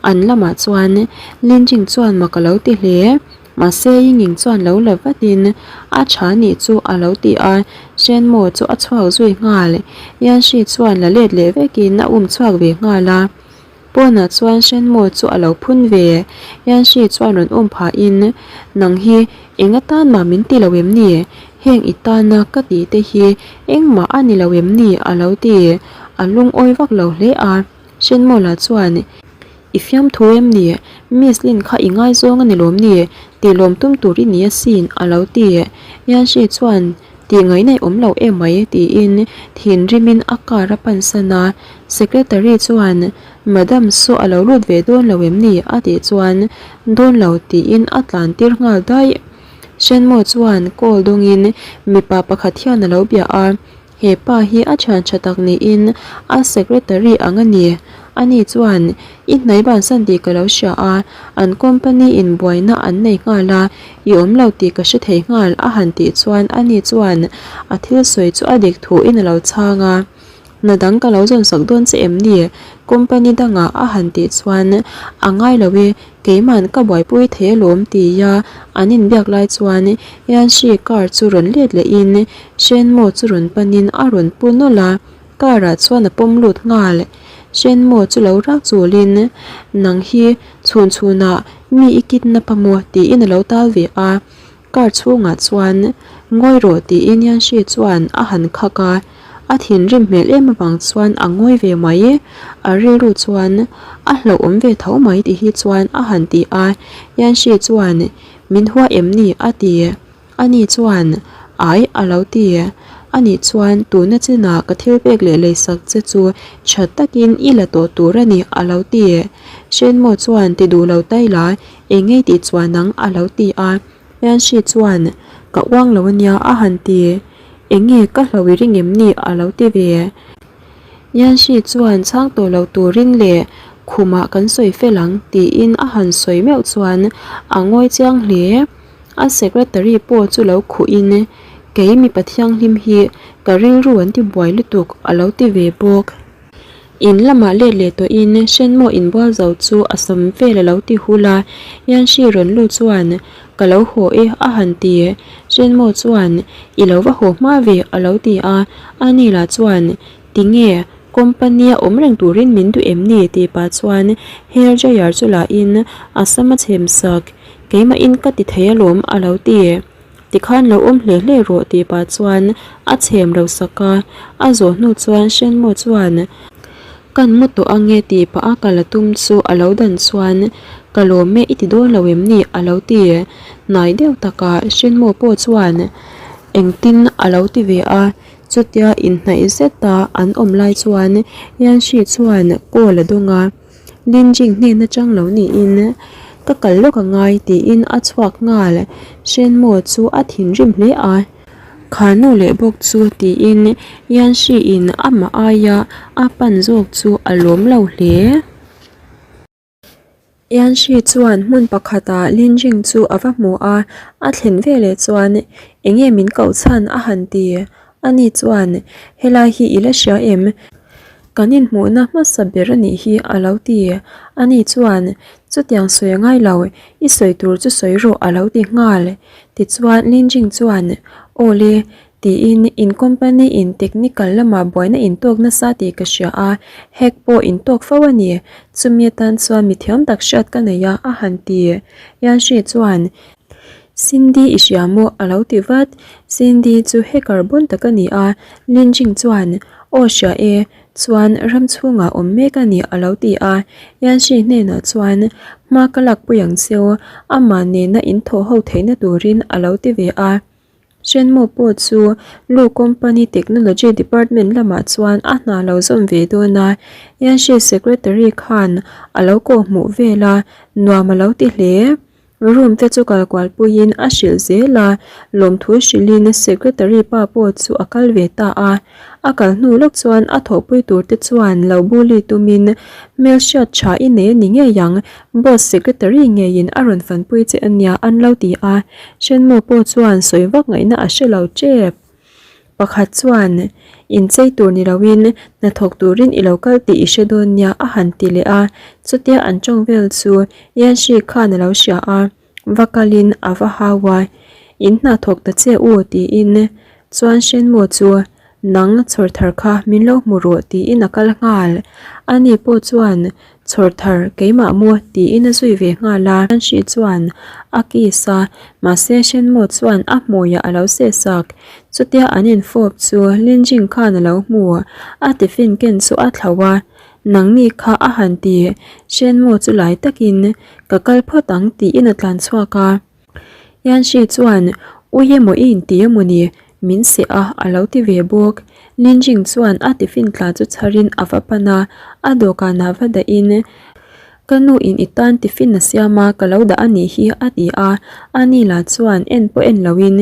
an lamah chuan Linjing chuan mak a lo ti hle. Mahse Yingying chuan lo la vatin a tha nih chu a lo ti a, Shenmo chu a chhuak zui nghal. Yanshi chuan la let leh vekin a um chhuak ve nghal a. Pawnah chuan Shenmo chu a lo phun ve. Yanshi chuan rawn um phahin, Nang hi eng atan mah min ti lo em ni? Heng i tana ka tih te hi engmah a ni lo em ni? a lo ti. A lungawi vak lo hle a. Shenmo lah chuan, I fiamthu em ni? Miss Lin kha i ngaizawng a ni lawm ni? Tih lawm tum tur i ni asin, a lo ti. Yanshi chuan, Tih ngaihna i awm lo em mai, tiin thinrimin a car a pansan a. Secretary chuan, Madam saw a lo lut ve dawn lo em ni? a tih chuan, Dawn lo, tiin a tlan tir nghal daih. Shenmo chuan call dawngin mipa pakhat hian a lo bia a. He pa hi a thian tha tak niin a secretary ang a ni. Ani chuan, I hnai bansan tih ka lo hria a, an company in buaina an nei nghal a, i awm lo tih ka hre thei nghal a han tih chuan ani chuan a thil sawi chu a dik thuin a lo chhang a. Hna dang ka lo zawn sak dawn che em ni? Company dangah a han tih chuan a ngai lo e, Keiman ka buaipui thei alawm tia an inbiak lai chuan Yanshi car chu rawn let lehin Shenmo chu rawn panin a rawn pu nawlh a, car ah chuan a pawm lut nghal. Shenmo chu lo rak chulin Nang hi chhun chhunah mi i kidnap a maw tiin a lo tal ve a. Car chhungah chuan ngawi rawh tiin Yanshi chuan a han khak a, a thinrim hmel em avang chuan a ngawi ve mai. A rilru chuan a hlauhawm ve tho mai ti hi chuan a han ti a, Yanshi chuan min hua em ni a ti. Ani chuan ai a lo ti. Ani chuan tuna chinah ka thil pek leh leisak che chu tha takin i la tawh tur a ni a lo ti. Shenmo chuan ti duh lo tai la Eng ngei tih chuan ang a lo ti a, Yanshi chuan ka uang lo ania a han ti. Eng nge ka hlo i ring em ni a lo ti ve. Yanshi chuan chhang tawh lo turin leh khumah kan sawi fel ang tiin a han sawi meuh chuan a ngawi chiang hle. A secretary pawh chu lo khuhin kei mipa thianghlim hi ka rilru an ti buai lutuk a lo ti ve bawk. In lamah let leh tawhin Shenmo inbual zo chu a sam vel a lo ti hul a, Yanshi rawn lut chuan Ka lo haw e a han ti. Shenmo chuan I lo va haw hma ve a lo ti a, ani lah chuan Tinge company a awm reng turin min duh em ni tih pah chuan hair dryer chu lahin a sam a chhem sak, Keimahin ka ti thei alawm a lo ti. Tikhan lo awm hle hle rawh tih pah chuan a chhem lo sak a, a zawh hnu chuan Shenmo chuan Kan mu tawh ange tih pah a kal a tum chu a lo dan chuan Ka lawm e i ti dawn lo em ni a lo ti. Hnai deuh takah Shenmo pawh chuan engtin a lo ti ve a, chutia inhnaih zeta an awm lai chuan Yanshi chuan call a dawng a. Linjing hnen atang lo niin ka kal lawk a ngai tiin a chhuak nghal. Shenmo chu a thinrim hle a, Kha nu leh bawk chu tiin Yanshi in amah aia a pan zawk chu a lawm lo hle. Yanshi chuan hmun pakhatah Linjing chu a va hmu a, a thlen veleh chuan enge min koh chhan a han ti. Ani chuan helai hi i la hria em? Kan inhmuhna hmasa ber a nih hi a lo ti. Ani chuan, Chutiang sawi a ngai lo, i sawi tur chu sawi rawh a lo ti nghal. Tichuan Linjing chuan, Aw le, tiin in company in technical lamah buaina intawk nasa tih ka hria a, hack pawh intawk fo a ni. Chumi atan chuan mithiam tak hriat ka nei a, a han ti. Yanshi chuan, Cindy i hria maw? a lo ti vat. Cindy chu hacker bawn tak a ni a, Linjing chuan, Aw hria e, chuan ram chhungah awm mek a ni a lo ti a. Yanshi hnenah chuan, Hma ka lakpui ang cheu, amah nena in thawh ho theihna turin a lo ti ve a. Shenmo pawh chu Lu Company Technology Department lamah chuan a hna lo zawm ve dawn a, Yanshi Secretary khan a lo kawhhmuh vel a, nuam a lo ti hle. Room te chu kal kual puiin a hrilh zel a, lawmthu hrilhin secretary pa pawh chu a kal ve ta a. A kal hnu lawk chuan a thawhpui tur te chuan lo bully tumin hmelhriat tha i nei a ni ngei ang, boss secretary ngeiin a rawn fanpui che a nia an lo ti a. Hrenmu pawh chuan sawi vak ngaihna a hre lo tep. Pakhat chuan inchei tur ni loin hnathawk turin i lo kal tih i hre dawn nia a han ti leh a, chutia an tawng vel chu Yanshi khan a lo hria a, va kalin a va hau a, In hnathawk ta che u tiin chuan Shenmu chu nang chhawr thar kha min lo hmu rawh tiin a kal nghal. Ani pawh chuan Chhawr thar keimah maw tiin a zui ve nghal a. Anshi chuan a kiss a, mahse Shenmu chuan a hmuiah a lo seh sak. Chutia an infawp chu Linjing khan a lo hmu, a tiffin ken chu a thlauh a. Nangni kha a han ti, Shenmu chu lai takin ka kal phawt ang tiin a tlan chhuak a. Yanshi chuan, Ui emaw i inti emaw ni? Min seh a, a lo ti ve bawk. Linjing chuan a tiffin tla chu chharin a va pan a, a dawhkanah va dahin, Ka nu in i tan tiffin a siam a, ka lo dah a nih hi, a ti a. Ani lah chuan en pawh en loin,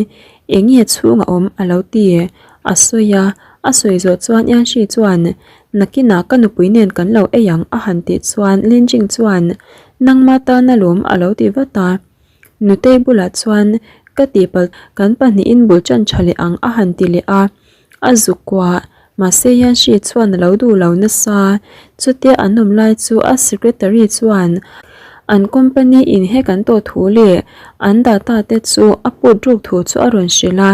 Eng nge chhung a awm? a lo ti. A sawi a, a sawi zawh chuan Yanshi chuan, Nakinah ka nupui nen kan lo ei ang, a han tih chuan Linjing chuan, Nangma tan alawm, a lo ti vat a. Nutei bulah chuan ka tihpalh kan pahnihin bul tan tha leh ang a han ti leh a, a zuk kuah. Mahse Yanshi chuan a lo duh lo nasa. Chutia an awm lai chu a secretary chuan an company in he kan tawh thu leh an data te chu a put ruk thu chu a rawn hrilh a.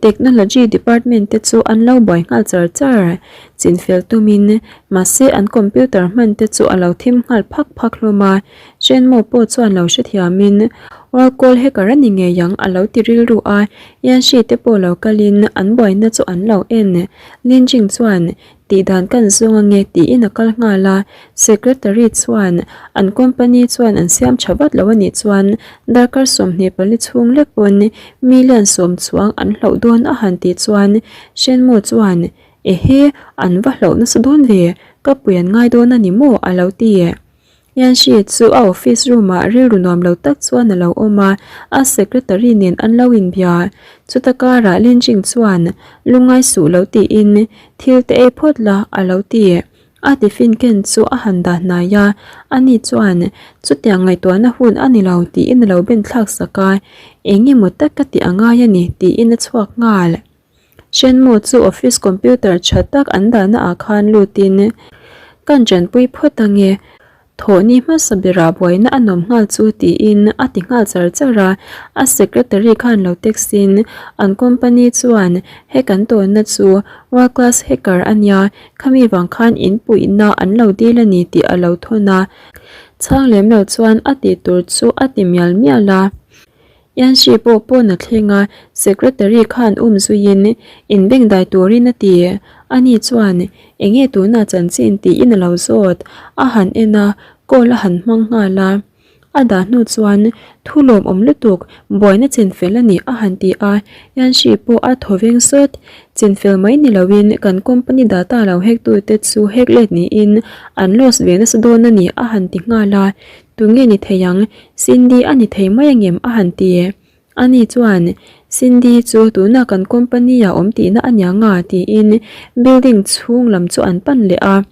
Technology department te chu an lo buai nghal char char. Chinfel tumin mahse an computer hman te chu a lo thim nghal phak phak hlawm a. Chenmo pawh chuan lo hrethiamin World hacker a ni ngei ang a lo ti rilru a, Yanshi te pawh lo kalin an buaina chu an lo en. Lin Jing chuan tihdan kan zawng ange tiin a kal nghal a, Secretary chuan an company chuan an siam tha vat lo a nih chuan darkar 24 chhung lek pawn million sawm chuang an hloh dawn a han tih chuan Shenmo chuan Ehe an va hloh nasa dawn ve, ka pui an ngai dawn a ni maw a lo ti. Yanshi chu a office room ah rilru nuam lo tak chuan a lo awm a, a secretary nen an lo inbia. Chuta karah Lin Jing chuan lungngai suh lo tiin thil te ei phawt la a lo ti. A tiffin ken chu a han dah hnai a, ani chuan chutiang ngaihtuahna hun a ni lo tiin a lo ben thlak sak a, eng emaw tak ka tih a ngai a ni tiin a chhuak nghal. Shenmu chu office computer tha tak an dahna ah khan lutin kan tanpui phawt ange, thawhni hmasa berah buaina a nawm nghal chu tiin a ti nghal char char a, a secretary khan lo text in an company chuan he kan tawnna chu world class hacker a nia, khami vang khan in puihna an lo dil a ni tih a lo thawn a, chhang lem lo chuan a tih tur chu a ti mial mial a. Yanshi pawh pawn a thleng a, secretary khan um zuiin inbengdai turin a ti. Ani chuan, Enge tunah chanchin tiin a lo zawt. A han en a, call a han hmang nghal a. A dah hnu chuan, Thu lawmawm lutuk, buaina chinfel a ni a han ti a. Yanshi pawh a thaw veng sawt. Chinfel mai ni loin kan company data lo hack tute chu hack let niin an loss ve nasa dawn a ni a han ti nghal a. Tunge ni thei ang? Cindy a ni thei mai angem? a han ti. Ani chuan, Cindy chu tuna kan company ah awm tihna a nia nga tiin building chhung lam chu an pan leh a.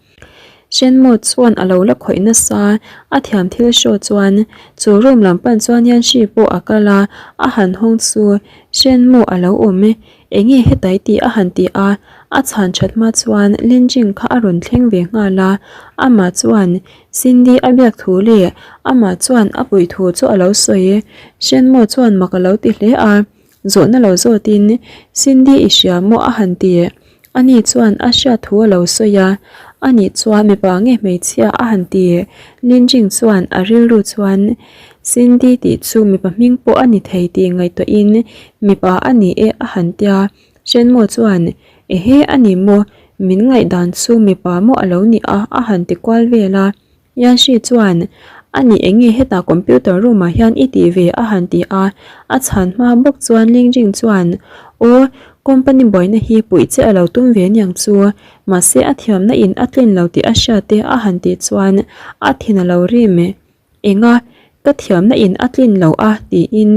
Shenmo chuan a lo la khawih nasa, a thiam thil show chuan chu room lam pan chuan Yanxi pawh a kal a, a han hawng chu Shenmo a lo awm e. Enge hetai tih a han ti a, a chhan that hma chuan Linjing kha a rawn thleng ve nghal a, amah chuan Cindy a biak thu leh amah chuan a puih thu chu a lo sawi. Shenmo chuan mak a lo ti hle a, zawhna lo zawtin Cindy i hria maw a han ti. Ani chuan a hriat thu a lo sawi a, ani chuan mipa nge hmeichhia a han ti. Linjing chuan a rilru chuan Cindy tih chu mipa hming pawh a ni thei tih ngaihtuahin mipa a ni e a han tia. Shenmo chuan Ehe a ni maw, min ngaihdan chu mipa maw a lo ni a a han ti kual vel a. Yanshi chuan A ni enge hetah computer room ah hian i tih ve a han ti a, a chhan hma bawk chuan Lingjing chuan Aw, company buaina hi puih che a lo tum ve niang chu, mahse a thiamna in a tlin lo tih a hriat te a han tih chuan a thin a lo rim. Enga? Ka thiamna in a tlin lo a tiin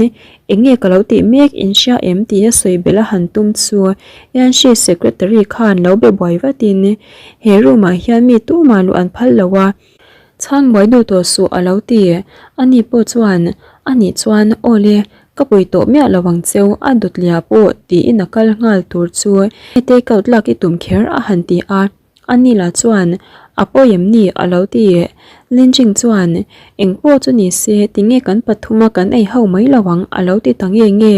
eng nge ka lo tih mek in hria em tia sawi belh a han tum chu Yanshi secretary khan lo be buai vatin he room ah hian mi tumah luh an phal lo a, chhang buai duh tawh suh a lo ti. Ani pawh chuan anih chuan aw le ka pui tawh miah lo ang cheu a dawtliah pawh tiin a kal nghal tur chu take out lak i tum kher a han ti a. Ani lah chuan, A pawi em ni? a lo ti. Linjing chuan, Eng pawh chu ni se, tinge kan pathuma kan ei ho mai lo ang? a lo ti ta nge nge.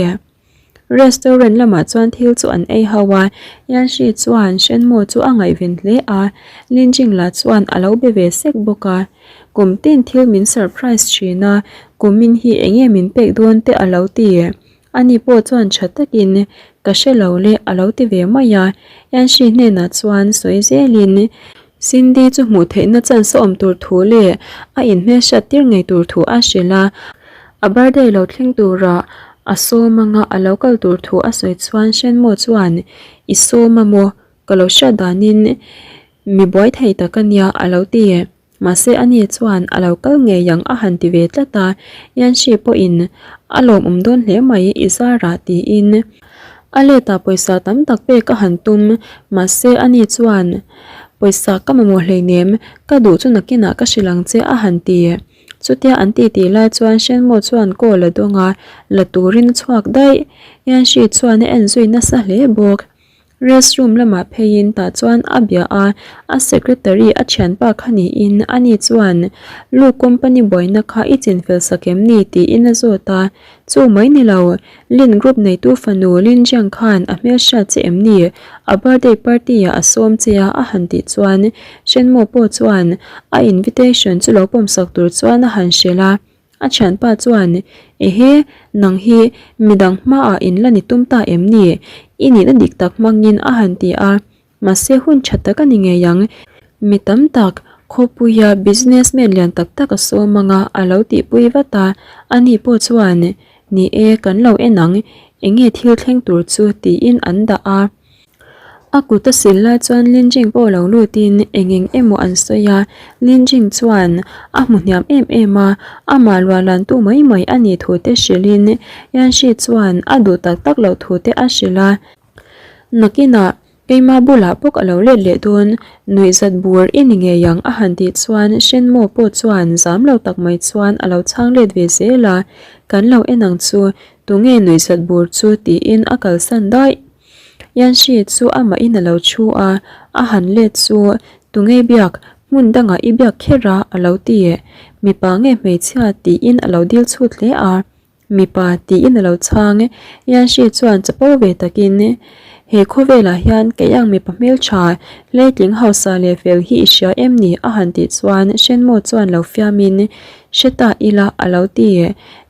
Restaurant lamah chuan thil chu an ei ho a, Yanxi chuan Shenmo chu a ngaihven hle a, Linjing lah chuan a lo be ve sek bawk a. Kum tin thil min surprise thin a, kumin hi enge min pek dawn te a lo ti. Ani pawh chuan tha takin, Ka hre lo le, a lo ti ve mai a. Yanxi hnenah chuan sawi zelin, Cindy chu hmuh theihna chance a awm tur thu leh a inhmelhriat tir ngei tur thu a hrilh a. A birthday lo thleng tura a sawm anga a lo kal tur thu a sawi chuan Shenmo chuan, I sawm a maw? Ka lo hriat danin mi buai thei tak a nia, a lo ti. Mahse ani chuan a lo kal ngei ang a han ti ve tlat a, Yanxi pawhin a lawmawm dawn hle mai i zarah tiin a letah pawisa tam tak pek a han tum. Mahse ani chuan pawisa ka mamawh hleinem, ka duh chu nakinah ka hrilh ang che a han ti. Chutia an titi lai chuan Shenmo chuan call a dawng a, la turin a chhuak daih. Yanxi chuan a en zui nasa hle bawk. Rest room lamah pheiin tah chuan a bia a, a secretary a thianpa kha niin ani chuan Lu company buaina kha i chinfel sak em ni tiin a zawt a, chu mai ni lo, Lin group neitu fanu Lin Jiang khan a hmelhriat che em ni, a birthday party ah a sawm che a a han tih chuan Shenmo pawh chuan a invitation chu lo pawmsak tur chuan a han hrilh a. A thianpa chuan, Ehe, nang hi midang hmaah in la ni tum ta em ni? I nihna dik tak hmangin a han ti a. Mahse hun tha tak a ni ngei ang. Mi tam tak, khawpuia businessman lian tak tak a sawm anga a lo tihpui vat a. Ani pawh chuan, Ni e, kan lo en ang, enge thil thleng tur chu tiin an dah a. A kut a sil lai chuan Linjing pawh lo lutin eng eng emaw an sawi a, Linjing chuan a hmu hniam em em a, amah luahlantu mai mai a nih thu te hrilhin Yanxi chuan a duh tak tak loh thu te a hrilh a. Nakinah keima bulah bawk a lo let leh dawn, nuihzat bur i ni ngei ang a han tih chuan Shenmo pawh chuan zam lo tak mai chuan a lo chhang let ve zel a, Kan lo en ang chu, tunge nuihzat bur chu tiin a kalsan daih. Yanxi chu amahin a lo thu a, a han let chu tunge biak, hmun dangah i biak kher a a lo ti. Mipa nge hmeichhia tiin a lo dil chhut hle a, mipa tiin a lo chhang. Yanxi chuan chapo ve takin, He khawvelah hian kei ang mipa hmeltha, hleitling hausa leh fel hi i hria em ni? a han tih chuan Shenmo chuan lo fiamin, Hre ta ila a lo ti.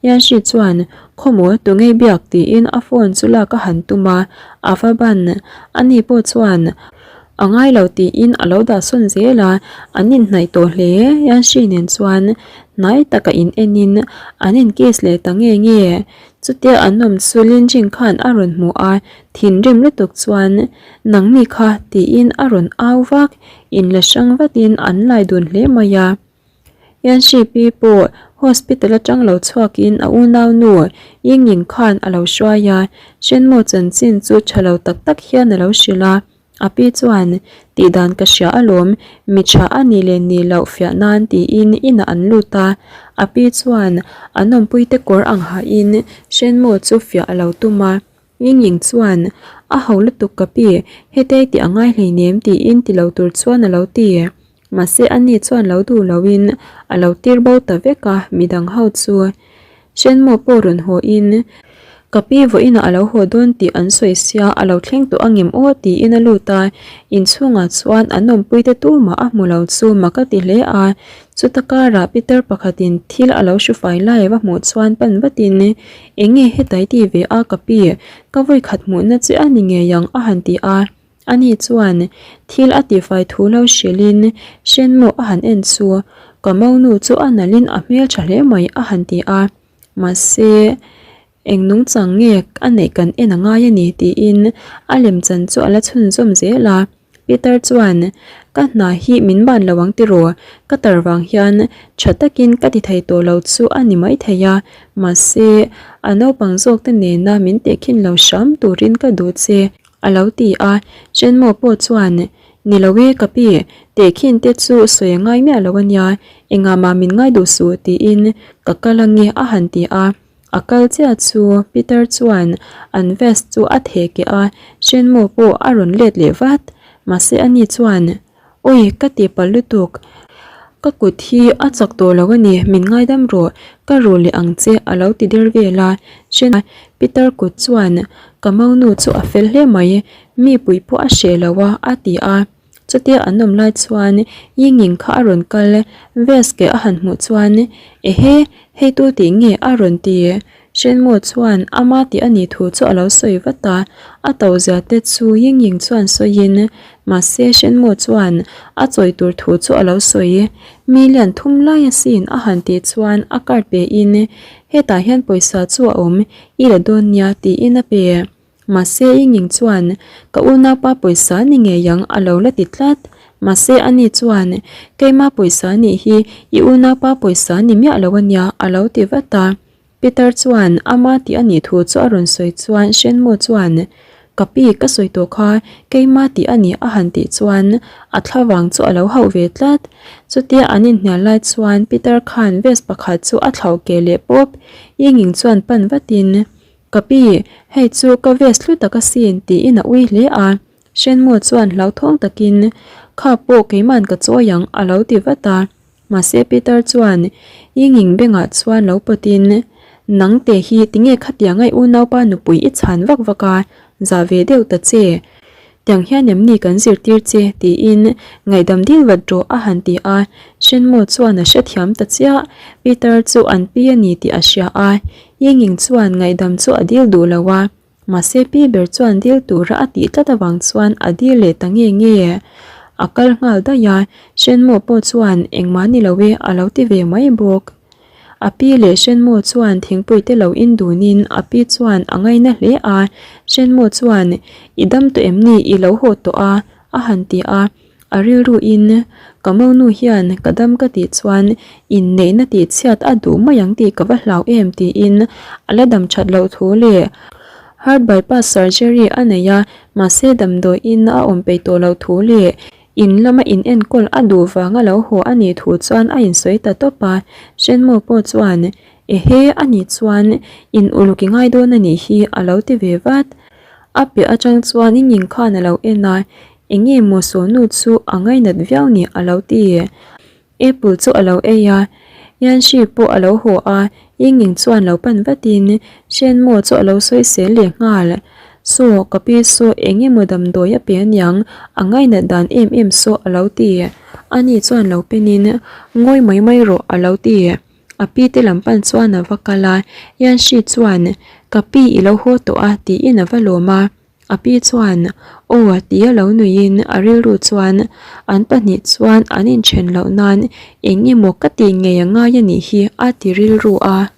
Yanxi chuan, Khawmaw tunge biak tiin a phone chu lak a han tum a, a va ban. Ani pawh chuan a ngai lo tiin a lo dah sawn zel a, an inhnaih tawh hle. Yanxi nen chuan hnai taka in enin an in kiss leh ta nge nge. Chutia an awm chu Linjing khan a rawn hmu a, thinrim lutuk chuan, Nangni kha tiin a rawn au vak. Inla hrang vatin an lai dun hle mai a. Yanxi pi pawh hospital atang lo chhuakin a unaunu Yingying khan a lo hruai a, Shenmo chanchin chu tha lo tak tak hian a lo hrilh a. A pi chuan, Tihdan ka hria alawm, mi tha a nih leh nih loh fiah nan tiin inah an lut a. A pi chuan an awmpuite kawr ang hahin Shenmo chu fiah a lo tum a. Yingying chuan, A ho lutuk ka pi, hetei tih a ngai hleinem tiin ti lo tur chuan a lo ti. Mahse ani chuan lo duh loin a lo tir bo ta vek a, midang ho chu Shenmo pawh rawn haw in ka pi vawiinah a lo haw dawn tih an sawi sia a lo thleng tawh angem aw tiin a lut a, inchhungah chuan an awmpui te tumah a hmu lo chu mak a ti hle a, chuta karah Peter pakhatin thil a lo hru fai lai va hmuh chuan pan vatin enge hetai ti ve a ka pi ka vawikhat hmuhna che a ni ngei ang a han ti a. Ani chuan thil a tihfai thu lo hrilhin Shenmo a han en chu ka monu chu a nalhin a hmeltha hle mai a han ti a, mahse eng nungchang nge a neih kan en a ngai a ni tiin a lemchan chu a la chhunzawm zel a. Pitar chuan, Ka hna hi min ban lo ang tiraw? Ka tar vang hian tha takin ka ti thei tawh lo chu a ni maithei a, mahse, a naupang zawkte nena min tehkhin lo hram turin ka duh che, a lo ti a. Chenmo pawh chuan, Ni lo e ka pi, tehkhin te chu sawi a ngai miah lo a nia, engah mah min ngai duh suh tiin ka kal ange a han ti a. A kal chiah chu Peter chuan an vest chu a theh keh a, Shenmo pawh a rawn let leh vat. Mahse ani chuan, Awi ka ti palh lutuk, ka kut hi a chak tawh lo a ni, min ngaidam rawh, ka ru leh ang che a lo ti der vel a. Shen Peter kut chuan, Ka maunu chu a fel hle mai, mi pui pawh a hreh lo a a ti a. Chutia an awm lai chuan Yingying kha a rawn kal, vest ke a han hmuh chuan, Ehe, hei tu tih nge a rawn ti? Shenmo chuan ama tih a nih thu chu a lo sawi vat a, a to zia te chu Yingying chuan sawiin, mahse Shenmo chuan a chawi tur thu chu a lo sawi. Million thum lai asin a han tih chuan a card pe in, hetah hian pawisa chu a awm, i la dawn nia tiin a pe. Mahse i nging chuan ka unaupa pawisa ni ngei ang a lo la ti tlat. Mahse ani chuan keima pawisa nih hi i unaupa pawisa ni miah lo ania a lo ti vat a. Peter chuan ama tih a nih thu chu a rawn sawi chuan Shenmu chuan ka pi ka sawi tawh kha keima tih a nih a han tih chuan a thlavang chu a lo hauh ve tlat. Chutia an inhnial lai chuan Peter khan vest pakhat chu a thlauh keh leh pawp. I nging chuan pan vatin Ka pi, hei chu ka vest hlu tak asin tiin a ui hle a. Shenmo chuan hlauthawng takin, Kha pawh keiman ka chawi ang a lo ti vat a. Mahse Peter chuan Yingying bengah chuan lo pawtin, Nang te hi tinge khatiang ai unaupa nupui i chhan vak vak a, zah ve deuh ta che. Tiang hian em ni kan zirtir che? tiin ngaihdam dil vat rawh a han ti a. Shenmo chuan a hrethiam ta chiah. Peter chu an pi a ni tih a hria a. Yingying chuan ngaihdam chu a dil duh lo a. Mahse pi ber chuan dil tura a tih tlat avang chuan a dil leh ta nge nge. A kal nghal daih a, Shenmo pawh chuan engmah ni lo e a lo ti ve mai bawk. A pi leh Shenmo chuan thingpui te lo in dunin a pi chuan a ngaina hle a, Shenmo chuan, I dam tawh em ni i lo haw tawh a? a han ti a, a rilru in, Ka monu hian ka dam ka tih chuan inneihna tih chhiat a duh mai ang tih ka va hlau em tiin a la dam that loh thu leh heart bypass surgery a nei a, mahse damdawiin a awm peih tawh loh thu leh In lama in enkawl a duh vanga lo haw a nih thu chuan a insawi ta tawp a, Shenmo pawh chuan, Ehe, a nih chuan in uluk i ngai dawn a nih hi a lo ti ve vat. A piah atang chuan in inkhan a lo en a, Enge maw sawnu chu a ngainat viau ni a lo ti. Apple chu a lo ei a, Yanxi pawh a lo haw a, Yingying chuan lo pan vatin Shenmo chu a lo sawi sel leh nghal. Saw, ka pi saw eng emaw damdawi a pe aniang, a ngainat dan em em saw a lo ti. Ani chuan lo penin, Ngawi mai mai rawh a lo ti. A pi te lam pan chuan a va kal a, Yanxi chuan, Ka pi i lo haw tawh a tiin a va lawm a. A pi chuan, Aw tia lo nuiin a rilru chuan an pahnih chuan an inthen loh nan eng emaw ka tih ngei a ngai a nih hi a ti rilru a.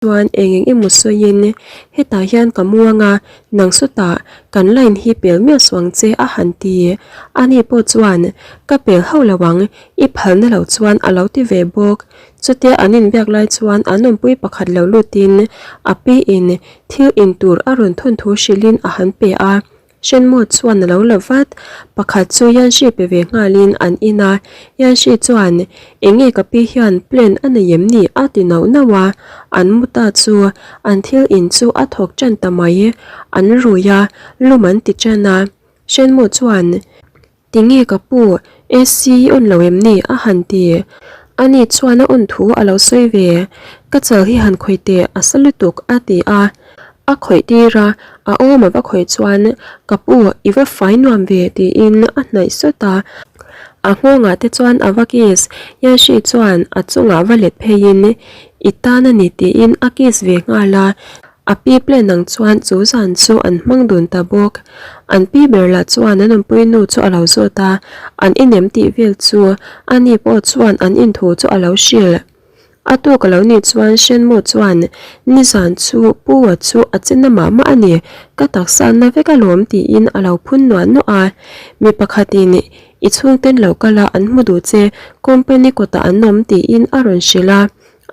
Chuan eng eng emaw sawiin, Hetah hian ka muang a, nang sawtah kan line hi pel miah suh ang che a han ti. Ani pawh chuan, Ka pel hauh lo ang, i phalna lo chuan a lo ti ve bawk. Chutia an inbiak lai chuan an awmpui pakhat lo lutin a pi in thil in tur a rawn thawn thu hrilhin a han pe a. Shenmo chuan a lo la vat. Pakhat chu Yanxi pe ve nghalin an in a. Yanxi chuan, Enge ka pi hian plan a nei em ni? a ti nauh nauh a. An mu ta chu an thil in chu a thawk tan ta mai. An rui a, lum an ti tan a. Shenmo chuan, Tinge ka pu, AC i on lo em ni? a han ti. Ani chuan a on thu a lo sawi ve. Ka chal hi han khawih teh, a sa lutuk, a ti a. A khawih tir a, a awm a va khawih chuan, Ka pu, i va fai nuam ve, tiin a hnaih sawt a. A nghawngah te chuan a va kiss. Yanxi chuan a chungah va let pheiin, I tan a ni, tiin a kiss ve nghal a. A pi plan ang chuan chu zan chu an hmang dun ta bawk. An pi ber lah chuan an awmpui nu chu a lo zawt a, an inem tih vel chu ani pawh chuan an inthu chu a lo hrilh. A tawk a lo nih chuan Shenmo chuan nizan chu Pu a chu a che na mah mah a ni, ka taksa na vek alawm tiin a lo phun nuah nuah a. Mi pakhatin i chhungten lo kal a an hmu duh che, company kawtah an awm tiin a rawn hrilh a.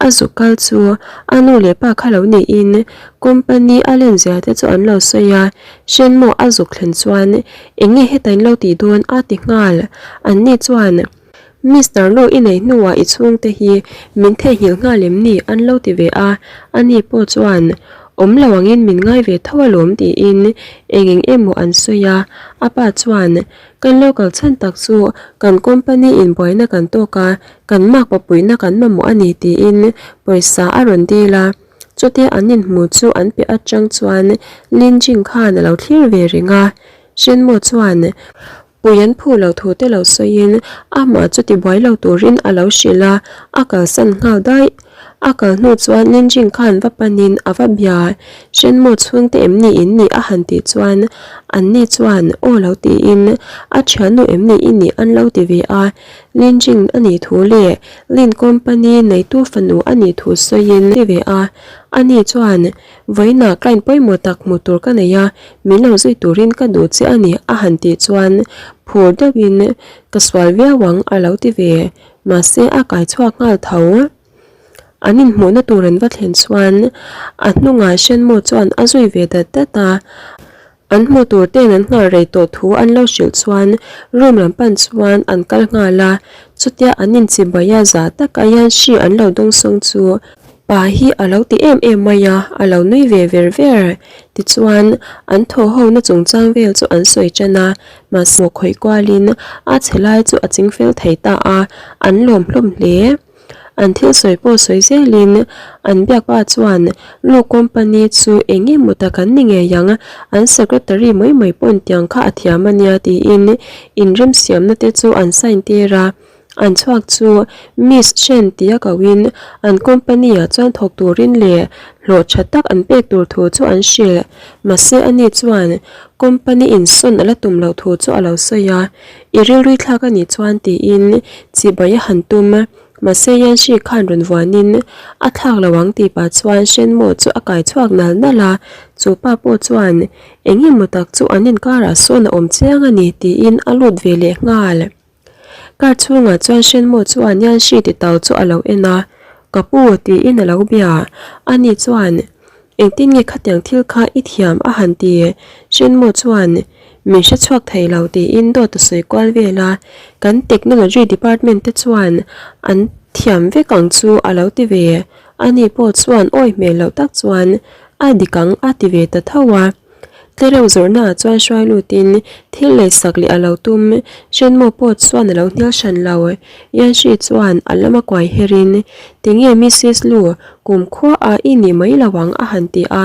A zuk kal chu a nu leh pa kha lo niin company a len zia te chu an lo sawi a, Shenmo a zuk thlen chuan eng nge heta in lo tih dawn a ti nghal. Anni chuan. Mister Lu i nei hnuah i chhungte hi min theihnghilh nghal em ni? an lo ti ve a, ani pawh chuan awm lo angin min ngai ve tho alawm tiin eng eng emaw an sawi a, a pa chuan kan lo kal chhan tak chu kan company in buaina kan tawk a, kan mak papuihna kan mamawh a ni tiin pawisa a rawn dil a, chutia an inhmu chu an piah atang chuan Lin Jing khan a lo thlir ve reng a, Shenmo chuan Pui an phu lo thu te lo sawiin amah chu tibuai lo turin a lo hrilh a, a kalsan nghal daih. A kal hnu chuan Linjing khan va panin a va bia. Shenmo chhungte em ni in nih a han tih chuan anni chuan aw lo tiin a thiannu em ni i nih an lo ti ve a. Linjing a nih thu leh Lin company neitu fanu a nih thu sawiin ti ve a. Ani chuan Vawiinah client pawimawh tak hmuh tur ka nei a, min lo zui turin ka duh che a ni a han tih chuan phur deuhin ka sual viau ang a lo ti ve, mahse a kai chhuak nghal tho. An inhmuhna tur an va thlen chuan a hnungah Shenmo chuan a zui ve dat dat a. An hmuh tur ten an nghal rei tawh thu an lo hrilh chuan room lam pan chuan an kal nghal a, chutia an inchibai a za tak a hian hri an lo dawngsawng chu pa hi a lo ti em em mai a, a lo nui ve ver ver. Tichuan an thaw ho na chungchang vel chu an sawi tan a, mahse khawih kualin a chhe lai chu a chingfel thei ta a, an lawm hlawm hle. An thil sawi pawh sawi zelin an biak pa chuan Lu company chu eng emaw tak an ni ngei ang, an secretary mai mai pawn tiang kha a thiam a nia tiin inremsiamna te chu an sign tir a. An chhuak chu Miss Shen tia kohin an company ah chuan thawk turin leh hlawh tha tak an pek tur thu chu an hrilh. Mahse ani chuan company insawn a la tum loh thu chu a lo sawi a. I rilrui thlak a nih chuan tiin chibai a han tum. Mahse Yanshi khan rawn vuanin a thlak lo ang tih pah chuan Shenmo chu a kai chhuak nal nal a, chu pa pawh chuan eng emaw tak chu an inkarah sawn a awm chiang a ni tiin a lut ve leh nghal. Car chhungah chuan Shenmo chuan Yanshi ti tau chu a lo en a, Ka pu tiin a lo bia. Ani chuan Engtin nge khatiang thil kha i thiam a han ti? Shenmo chuan min hre chhuak thei lo tiin dawt a sawi kual vel a, kan technology department te chuan an thiam vek ang chu a lo ti ve. Ani pawh chuan awi hmel loh tak chuan a dik ang a ti ve ta tho a. Tlereuh zawrhna ah chuan hruai lutin thil lei sak leh a lo tum. Shenmo pawh chuan a lo hnial hran lo. Yanshi chuan a lama kuai herin, Tinge Missis Lu, kumkhua ah i nih mai lo ang a han ti a.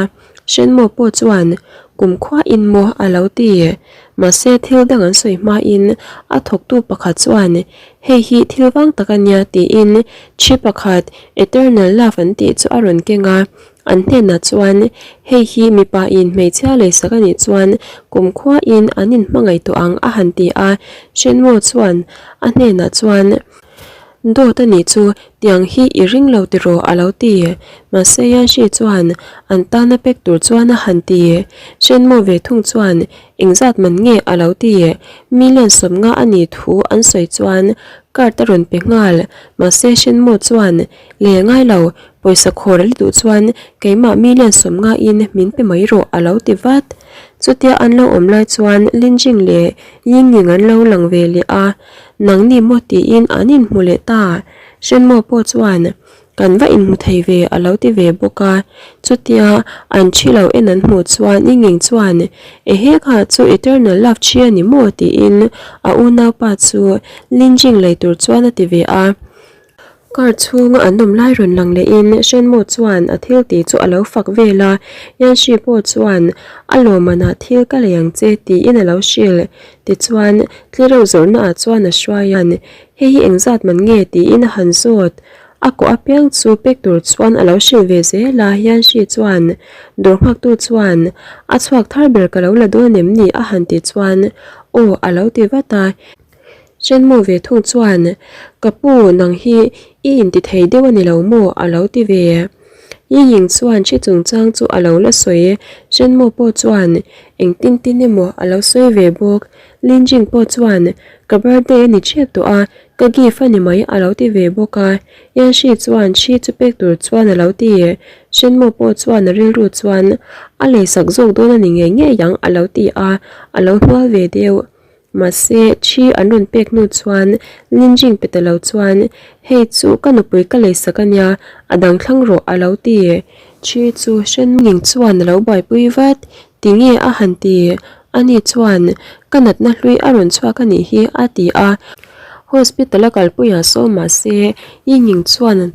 Shenmo pawh chuan, Kumkhua in maw a lo ti. Mahse thil dang an sawi hmain a thawktu pakhat chuan, Hei hi thil vang tak a nia tiin thi pakhat Eternal Love an tih chu a rawn keng a. An hnenah chuan, Hei hi mipa in hmeichhia leisak a nih chuan kumkhua in an inhmangaih tawh ang a han ti a. Shenmo chuan a hnenah chuan, Dawt a nih chu, tiang hi i ring lo tiraw a lo ti. Mahse Yanshi chuan an tana pek tur chuan a han ti. Shenmo ve thung chuan, Engzat man nge a lo ti. Million 50 a nih thu an sawi chuan card a rawn pe nghal. Mahse Shenmo chuan, Le ngai lo, pawisa khawr a la duh chuan keimah million 50 in min pe mai rawh a lo ti vat. Chutia an lo awm lai chuan Linjing leh Yingying an lo lang ve leh a, nangni maw tiin an inhmu leh ta. Shenmo pawh chuan kan va inhmu thei ve a lo ti ve bawk a. Chutia an thi lo en an hmuh chuan Yingying chuan ehe kha chu eternal love thi a ni maw tiin a unaupa chu Linjing lei tur chuan a ti ve a. Car chhunga an awm lai rawn lang lehin Shenmo chuan a thil tih chu a lo fak vel a, Yanshi pawh chuan a lawmmanah thil ka lei ang che tiin a lo hrilh. Tichuan, tlereuh zawrhna ah chuan a hruai a, hei hi engzat man nge tiin a han zawt. A kawh apiang chu pek tur chuan a lo hrilh ve zel a, Yanshi chuan dawr nghaktu chuan a chhuak thar ber ka lo la dawn em ni a han tih chuan aw a lo ti vat a. Shenmu ve thung chuan, Ka pu, nang hi i intithei deuh a ni lo maw? a lo ti ve. Yiying chuan hri chungchang chu a lo la sawi. Shenmu pawh chuan engtin tin emaw a lo sawi ve bawk. Linjing pawh chuan, Ka birthday a ni ṭep tawh a, ka gift a ni mai a lo ti ve bawk a. Yanshi chuan hri chu pek tur chuan a lo ti. Shenmu pawh chuan a rilru chuan a leisak zawk dawn a ni ngei ngei ang a lo ti a, a lo hnual ve deuh. Mahse, thi an rawn pek hnu chuan Linjing pe ta lo chuan, Hei chu ka nupui ka leisak a nia, a dang thlang rawh a lo ti. Thi chu Shenming chuan a lo buaipui vat, Tinge a han ti? Ani chuan, Ka natna hlui a rawn chhuak a nih hi a ti a. Hospital a kalpuiah saw mahse, Yingying chuan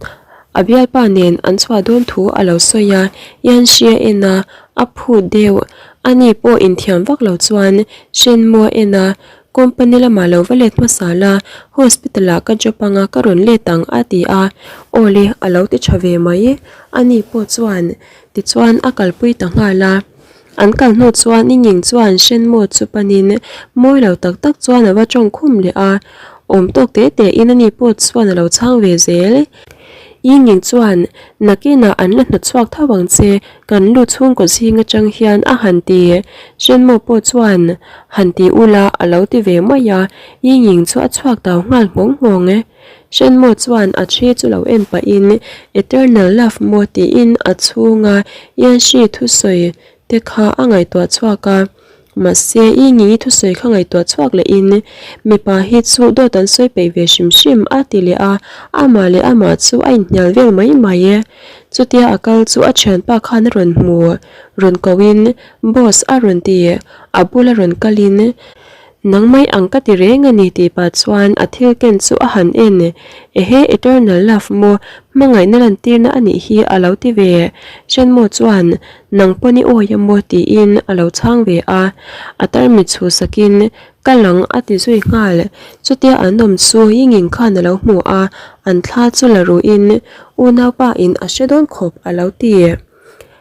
a bialpa nen an chhuah dawn thu a lo sawi a, Yanxi a en a, a phut deuh. Ani pawh inthiam vak lo chuan Shenmua en a, Company lamah lo va let hmasa la, hospital ah ka job anga ka rawn let ang a ti a, Awle a lo ti tha ve mai. Ani pawh chuan tichuan a kalpui ta nghal a. An kal hnu chuan Yingying chuan Shenmua chu panin mawi lo tak tak chuan a va tawng khum leh a, awm tawk te te in ani pawh chuan a lo chhang ve zel. Yingying chuan nakinah an la hnawtchhuak tho ang che Kan lu chhungkaw zing atang hian a han ti. Shenmo pawh chuan han ti ula a lo ti ve mai a, Yingying chu a chhuak tau nghal nghawng nghawng e. Shenmo chuan a thi chu lo en pahin Eternal Love maw tiin a chhunga Yanxi thusawi te kha a ngaihtuah chhuak a. Mahse, i ngi thusawi kha ngaihtuah chhuak lehin mipa hi chu dawt an sawi peih ve hrim hrim a ti leh a, amah leh amah chu a inhnial vel mai mai e. Chutia a kal chu a thianpa khan a rawn hmu, rawn kohin Boss a rawn ti, a bula rawn kalin Nang mai ang ka ti reng a ni tih pah chuan a thil ken chu a han en, Ehe Eternal Love maw, hmangaihna lantirna a nih hi a lo ti ve. Shenmo chuan Nang pawn i awi a maw tiin a lo chhang ve a, a tarmit chhuhsakin ka lang a ti zui nghal. Chutia an awm chu Yinging khan a lo hmu a, an thla chu la ruhin unaupa in a hre dawn khawp a lo ti.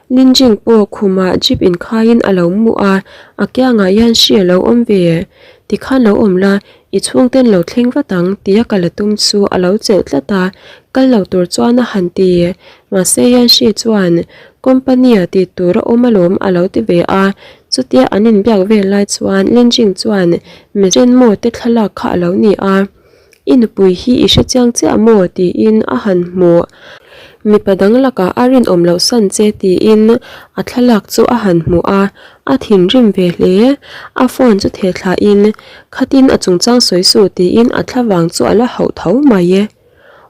Linjing pawh khumah jeep inkhaiin a lo mu a, a kiangah hian hri a lo awm ve. Tikhan lo awm la, I chhungten lo thleng vat ang tia ka la tum chu a lo chelh tlat a, kal lo tur chuan a han ti. Mahse Yanxi chuan company-a tih tur a awm alawm a lo ti ve a, chutia an inbiak vel lai chuan Linjing chuan Mezhenmo te thlalak kha a lo ni a. I nupui hi i hre chiang chiah maw? tiin a han hmu. Mipa dang lakah a rinawm loh san che tiin a thlalak chu a han hmu a, a thinrim ve hle. A phone chu theh thlahin, Khatin a chungchang sawi suh tiin a thlavang chu a la hauh tho mai.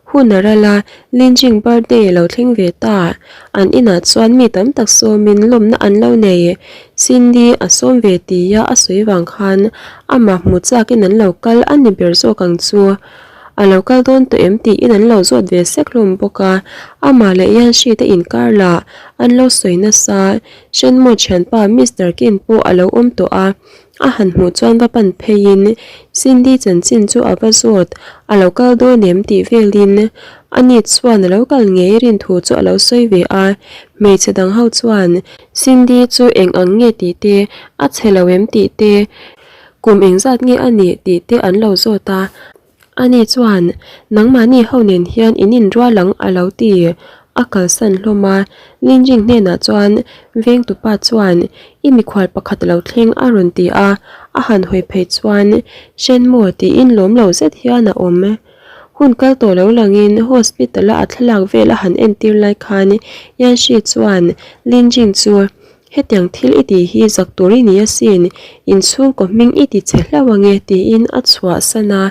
Hun a ral a, Linjing birthday a lo thleng ve ta. An inah chuan mi tam tak sawmin lawmna an lo nei. Cindy a sawm ve tia a sawi vang khan amah hmu chakin an lo kal a ni ber zawk ang chu. A lo kal dawn tawh em tiin an lo zawt ve sek hlawm bawk a, amah leh Yanxi te inkar lah an lo sawi nasa. Shenmo thianpa Mister Kin pawh a lo awm tawh a. A han hmuh chuan va pan pheiin Cindy chanchin chu a va zawt, a lo kal dawn em tih velin ani chuan a lo kal ngei rin thu chu a lo sawi ve a, hmeichhe dang ho chuan Cindy chu eng ang nge tih te, a chhe lo em tih te, kum engzat nge a nih tih te an lo zawt a. Ani chuan, Nangmahni ho nen hian in inrual ang a lo ti. A kalsan hlawm a. Linjing hnenah chuan vengtupa chuan, I mikhual pakhat a lo thleng a rawn ti a. A han hawi phei chuan, Shenmo tiin lawm lo zet hian a awm. Hun kal tawh lo langin hospital-a a thlalak vel a han entir lai khan Yanxi chuan Linjing chu, Hetiang thil i tih hi zak tur i ni asin, inchhungkaw hming i ti che hlauh ange tiin a chhuahsan a.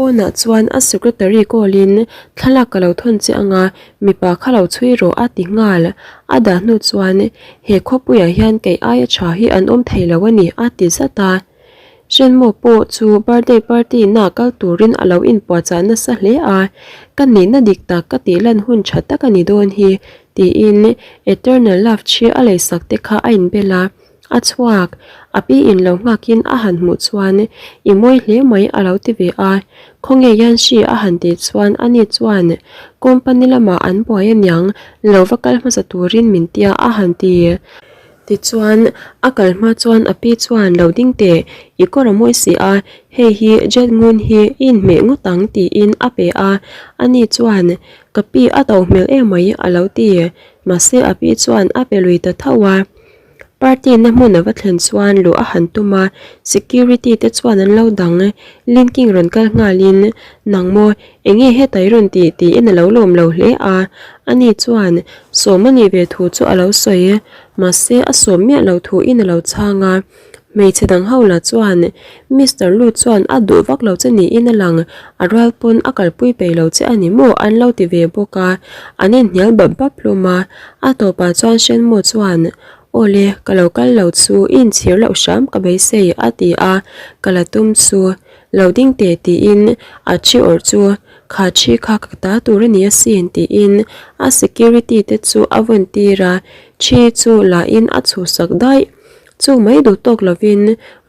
Pawnah chuan a secretary call-in thlalak ka lo thawn che anga mipa kha lo chhui rawh a ti nghal. A dah hnu chuan he khawpuiah hian kei aia tha hi an awm thei lo a ni a ti zat a. Shenmo pawh chu birthday party na kal turin a lo inpuahchah nasa hle a, ka nihna dik tak ka tih lan hun tha tak a ni dawn hi tiin Eternal Love chi a leisak te kha a inbel a, a chhuak. A pi in lo nghakin a han hmuh chuan i mawi hle mai a lo ti ve a, khawnge Yanxi a han tih chuan ani chuan company lamah an buai aniang lo va kal hmasa turin min tia a han ti. Tichuan, a kal hma chuan a pi chuan lo ding teh, i kawr a mawi si a, hei hi jet ngun hi i inhmeh ngawt ang tiin a pe a. Ani chuan, Ka pi a to hmel emai a lo ti. Mahse a pi chuan a pe lui ta tho a. Party na hmun a va thlen chuan luh a han tum a, security te chuan an lo dang. Linking rawn kal nghalin, Nang maw, enge heta i rawn tih? tiin a lo lawm lo hle a. Ani chuan sawm a nih ve thu chu a lo sawi, mahse a sawm miah lo thuin a lo chhang a. Hmeichhe dang ho lah chuan Mister Lu chuan a duh vak lo che niin a lang, a rual pawn a kalpui peih lo che a ni maw an lo ti ve bawk a, an inhnial bap bap hlawm a, a tawpah chuan Shenmu chuan Aw le, ka lo kal lo chu i inchhir loh hram ka beisei a ti a, ka la tum chu lo ding teh tiin a thi awrh chu kha thi kha ka ta tur a ni asin tiin a security te chu a vawn tir a, thi chu la in a chhuhsak daih. Chu mai duh tawk lovin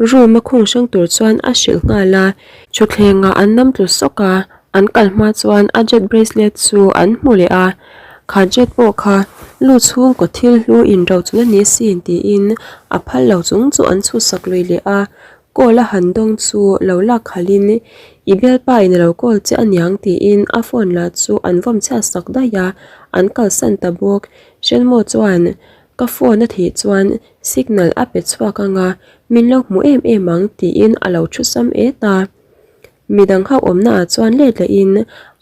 room a khung hrang tur chuan a hrilh nghal a. Thutthlengah an nam tlu sawk a, an kal hma chuan a jet bracelet chu an hmu leh a. Kha jet pawh kha lu chhungkaw thil hlu inro chung a ni sin tiin a phal lo chung chu an chhusak lui leh a. Call a han dawng chu lo lak khalhin i bialpa in a lo call che aniang tiin a phone lah chu an vawm chhiat sak daih a, an kalsan ta bawk. Hrenmaw chuan Ka phone a thih chuan signal a pe chhuak ang a, min lo hmu em em ang tiin a lo thu sam et a. Midang ho awmna ah chuan let leh in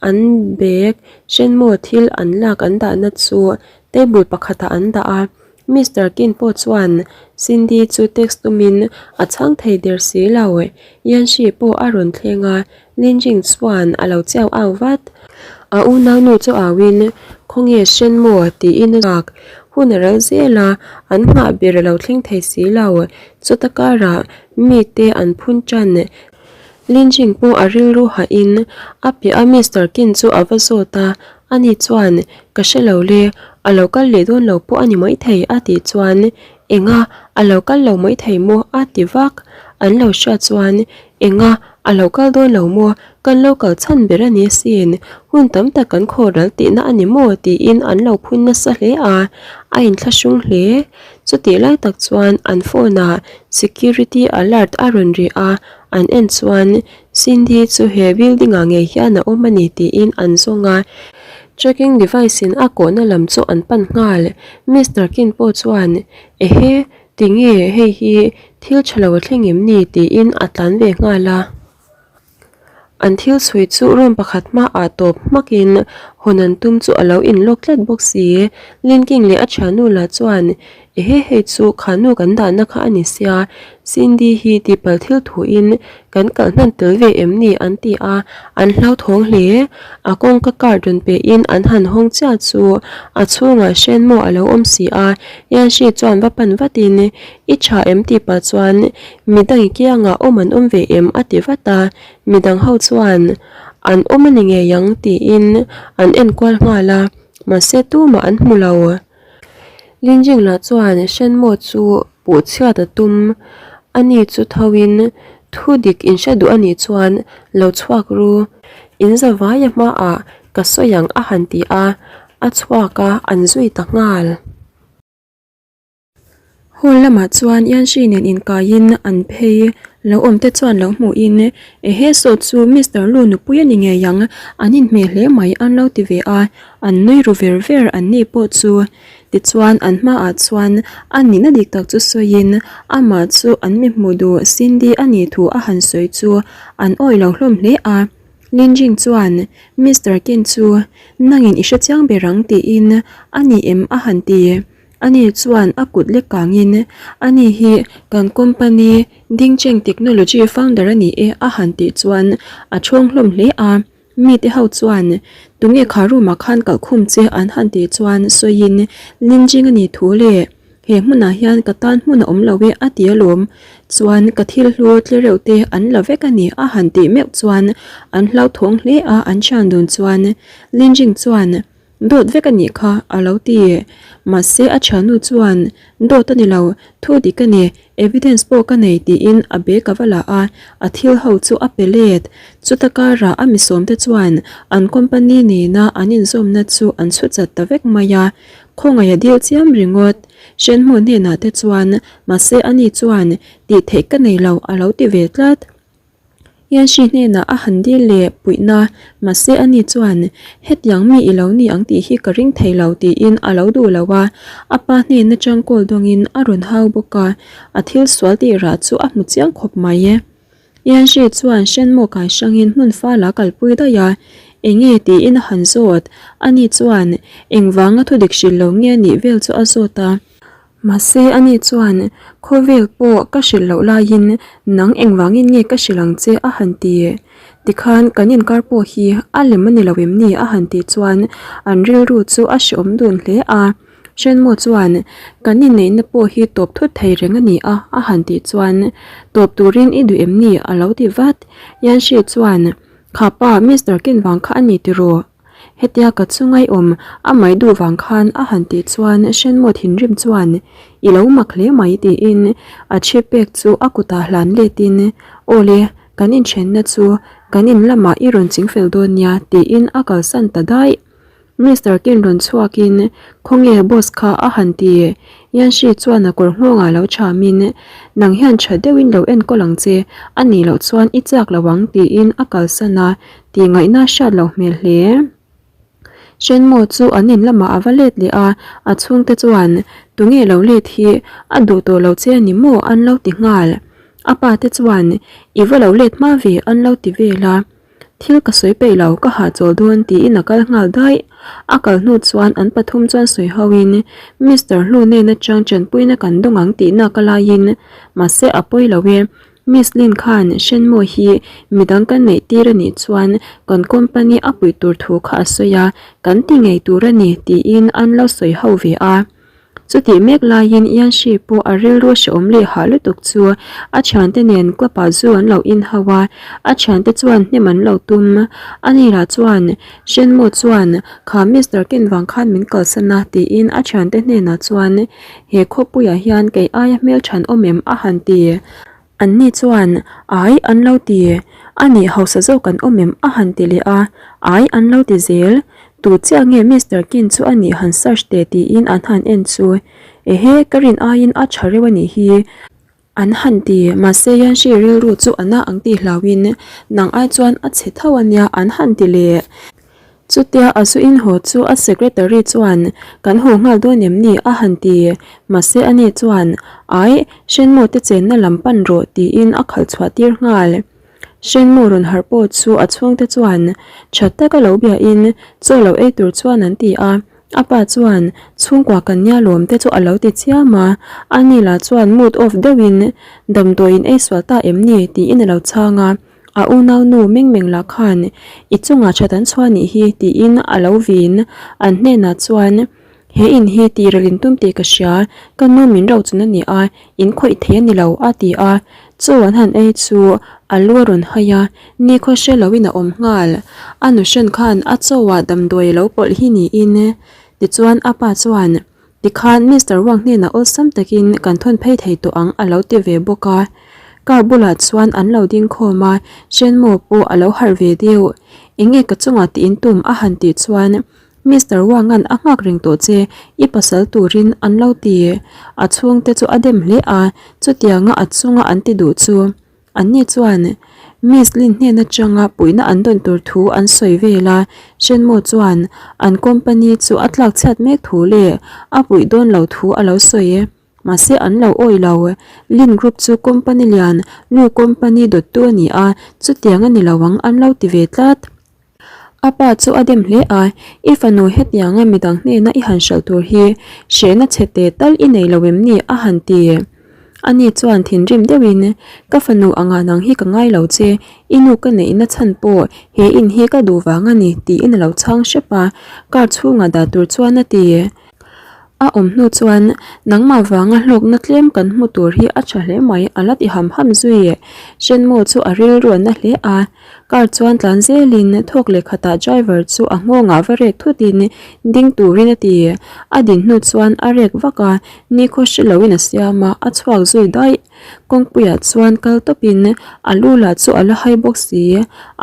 an bag hrenmaw thil an lak an dahna chu table pakhat ah an dah a. Mister Kin pawh chuan Cindy chu text tumin a chhang thei der si lo. Yanxi pawh a rawn thleng a, Linjing chuan a lo chiau au vat. A unaunu chu auin, Khawnge hren maw? tiin a nghak. Hun a ral zel a, an nghah ber a lo thleng thei si lo. Chuta karah mite an phun tan. Linjing pawh a rilru hahin a piah a Mister Kin chu a va zawt a, ani chuan, Ka hre lo le, a lo kal leh dawn lo pawh a ni maithei a tih chuan, Enga, a lo kal lo maithei maw? a ti vak. An lo hriat chuan, Enga, a lo kal dawn lo maw? Kan lo kal chhan ber a ni asin, hun tam tak kan khaw ral tihna a ni maw? tiin an lo phun nasa hle a, a inthlahrung hle. Chutih lai tak chuan an phone-ah security alert a rawn ri a, an en chuan Cindy chu he building-ah ngei hian a awm a ni tiin an zawng a. Tracking device-in a kawhna lam chu an pan nghal. Mister Kin pawh chuan, Ehe, tinge hei hi thil tha lo a thleng em ni? tiin a tlan ve nghal a. An thil chhui chu room pakhat hmaah tawp hmakin hawn an tum chu a lo inlawk tlat bawk si. Linking leh a thiannu lah chuan, Ehe hei chu kha nu kan dahna kha a ni sia, Cindy hi tihpalh thil thuin kan kalh hnan tel ve em ni an ti a, an hlauthawng hle. A kawngka card rawn pehin an han hawng chiah chu a chhungah hren maw a lo awm si a, Yanshi chuan va pan vatin I tha em tih pah chuan midang i kiangah awm an awm ve em a ti vat a, midang ho chuan an awm a ni ngei ang tiin an enkual nghal a, mahse tumah an hmu lo. Linjing lah chuan Shenmo chu puh chhiat a tum, ani chu tho in thu dik in hre duh a nih chuan lo chhuak ru, in zavaia hmaah ka sawi ang a han ti a, a chhuak a an zui ta nghal. Hall lamah chuan Yanxi nen inkaiin an phei lo awm te chuan lo hmuhin Ehe saw chu Mister Lu nupui a ni ngei ang, an inhmeh hle mai an lo ti ve a, an nui ru ver ver an ni pawh chu. Tichuan an hmaah chuan a nihna dik tak chu sawiin amah chu an mi hmuh duh Cindy a nih thu a han sawi chu an awih lo hlawm hle a. Lin Jing chuan Mister Kin chu nangin i hrechiang ber ang tiin a ni em a han ti. Ani chuan a kut lek kangin, Ani hi kan company Dingcheng Technology founder a ni e a han tih chuan a chhawng hlawm hle a. Mite ho chuan, Tunge kha room ah khan kalh khum che an han tih chuan sawiin Linjing a ni thu le, he hmunah hian ka tan hmun a awm lo e a ti alawm. Chuan ka thil hlu tle reuh te an la vek a ni a han tih meuh chuan an hlauthawng hle a an thian dun chuan Linjing chuan. Dawt vek a nih kha, a lo ti. Mahse a thiannu chuan, Dawt a ni lo, thu dik a ni, evidence pawh ka nei tiin a bag a va la a, a thil ho chu a pe let. Chuta karah a misawmte chuan an company nena an inzawmna chu an chhu chat ta vek mai a, khawngaih a dil chiam ringawt. Hrenhmu hnenah te chuan, mahse ani chuan tih theih ka nei lo a lo ti ve tlat. Yanshi hnenah a han dil leh puihna, mahse ani chuan hetiang mi i lo ni ang tih hi ka ring thei lo tiin a lo duh lo a, a pa hnen atang call dawngin a rawn hau bawk a, a thil sual tih rah chu a hmu chiang khawp mai. Yanshi chuan Shenmue kai hrangin hmun fal a kalpui daih a, enge tiin a han zawt, ani chuan engvanga thudik hrilh lo nge nih vel chu a zawt a. Mahse ani chuan, Khawvel pawh ka hrilh loh laiin nang engvangin nge ka hrilh ang che a han ti. Tikhan kan inkar pawh hi a lem a ni lo em ni a han tih chuan an rilru chu a hrehawm dun hle a. Hrenmaw chuan, Kan inneihna pawh hi tawp thut thei reng a ni a a han tih chuan, Tawp turin i duh em ni a lo ti vat. Yanshi chuan, Kha pa Mister Kin vang kha a ni tiraw? Hetia ka chungai awm a mai duh vang khan a han tih chuan Hrenmaw thinrim chuan I lo mak hle mai tiin a chhip pek chu a kutah hlan letin Aw le, kan inthenna chu kan in lamah i rawn chingfel dawn nia tiin a kalsan ta daih. Mister Kin rawn chhuakin Khawnge boss kha a han ti. Yanshi chuan a kawr nghawngah lo chhamin Nang hian tha deuhin lo enkawl ang che, a nih loh chuan i chak lo ang tiin a kalsan a. Tih ngaihna hriat loh hmel hle. Shenmo chu an in lamah a va let leh a, a chhungte chuan, Tunge lo let hi, a duh tawh lo che a ni maw? an lo ti nghal. A pa te chuan, I va lo let hma ve an lo ti vel a. Thil ka sawi peih lo, ka hahchawl dawn tiin a kal nghal daih. A kal hnu chuan an pathum chuan sawi ho in, Mister Hlu nen atang tanpuina kan dawng ang tihna ka laiin, mahse a pawi lo e, Miss Lin khan Shenmue hi midang kan neih tir a nih chuan kan company a puih tur thu kha a sawi a, kan ti ngei tur a ni tiin an lo sawi ho ve a. Chutih mek laiin Yanshi pawh a rilru hrehawm leh hah lutuk chu a thiante nen club ah zu an lo in ho a, a thiante chuan hnem an lo tum. Ani lah chuan Shenmue chuan kha Mister Ken vang khan min kalsan a tiin a thiante hnenah chuan He khawpuiah hian kei aia hmelthan awm em? a han ti. Anni chuan, Ai, an lo ti. A nih hausa zawk an awm em? a han ti leh a. Ai, an lo ti zel. Tu chiah nge Mister Kin chu a nih han search teh tiin an han en chu. Ehe, ka rin aiin a tha reuh a nih hi. An han ti, mahse Yanshi rilru chu a na ang tih hlauhin nang ai chuan a chhe tho a nia an han ti leh. Chutia a zu in haw chu a secretary chuan kan haw nghal dawn em ni a han ti, mahse ani chuan Ai, Shenmo te chenna lam pan rawh tiin a khalh chhuah tir nghal. Shenmo rawn harh pawh chu a chhungte chuan tha taka lo biain chaw lo ei tur chuan an ti a. A pa chuan, Chhungkua kan nia lawm te chu a lo ti chiam a, ani lah chuan mood off deuhin, Damdawiin ei sual ta em ni? tiin a lo chhang a. A unaunu meng meng lah khan, I chungah that an chhuah nih hi, tiin a lo vin. An hnenah chuan, He in hi tih rel in tum tih ka hria, ka nu min rochun a ni a, in khawih thei a ni lo, a ti a. Chaw an han ei chu a lu a rawn hai a, nikhaw hre loin a awm nghal. A nu hran khan a chawah damdawi a lo pawlh hi niin. Tichuan a pa chuan, Tikhan Mister Wang hnenah awlsam takin kan thawn phei thei tawh ang a lo ti ve bawk a. Car bulah chuan an lo ding khawm a, Shenmo pawh a lo harh ve deuh. Enge ka chungah tih in tum a han tih chuan Mister Wang-a'n a nghak reng tawh che, i pasal turin an lo ti. A chhungte chu a dem hle a, chutianga a chunga an ti duh chu. Anni chuan Miss Lin hnen atanga puihna an dawn tur thu an sawi vel a, Shenmo chuan an company chu a tlak chhiat mek thu leh a puih dawn lo thu a lo sawi. Mahse an lo awih lo. Lin Group chu company lian, Lu company dawttu a ni a, chutiang a ni lo ang an lo ti ve tlat. A pa chu a dem hle a, I fanu hetianga midang hnena i han hralh tur hi hrehna chhe teh tal i nei lo em ni? a han ti. Ani chuan thinrim deuhin, Ka fanu anga nang hi ka ngai lo che, i nu ka neihna chhan pawh he in hi ka duh vang a ni, tiin a lo chhang hrep a, car chhungah dah tur chuan a ti. A awm hnu chuan nangmah vanga hlawkna tlem kan hmu tur hi a tha hle mai a la ti ham ham zui. Shenmo chu a rilru a na hle a, car chuan tlan zelin thawk leh khatah driver chu a nghawngah va rek thutin ding turin a ti. A din hnu chuan a rek vak a, nikhaw hre loin a siam a, a chhuak zui daih. Kawngpuiah chuan kal tawpin a lu lah chu a la hai bawk si.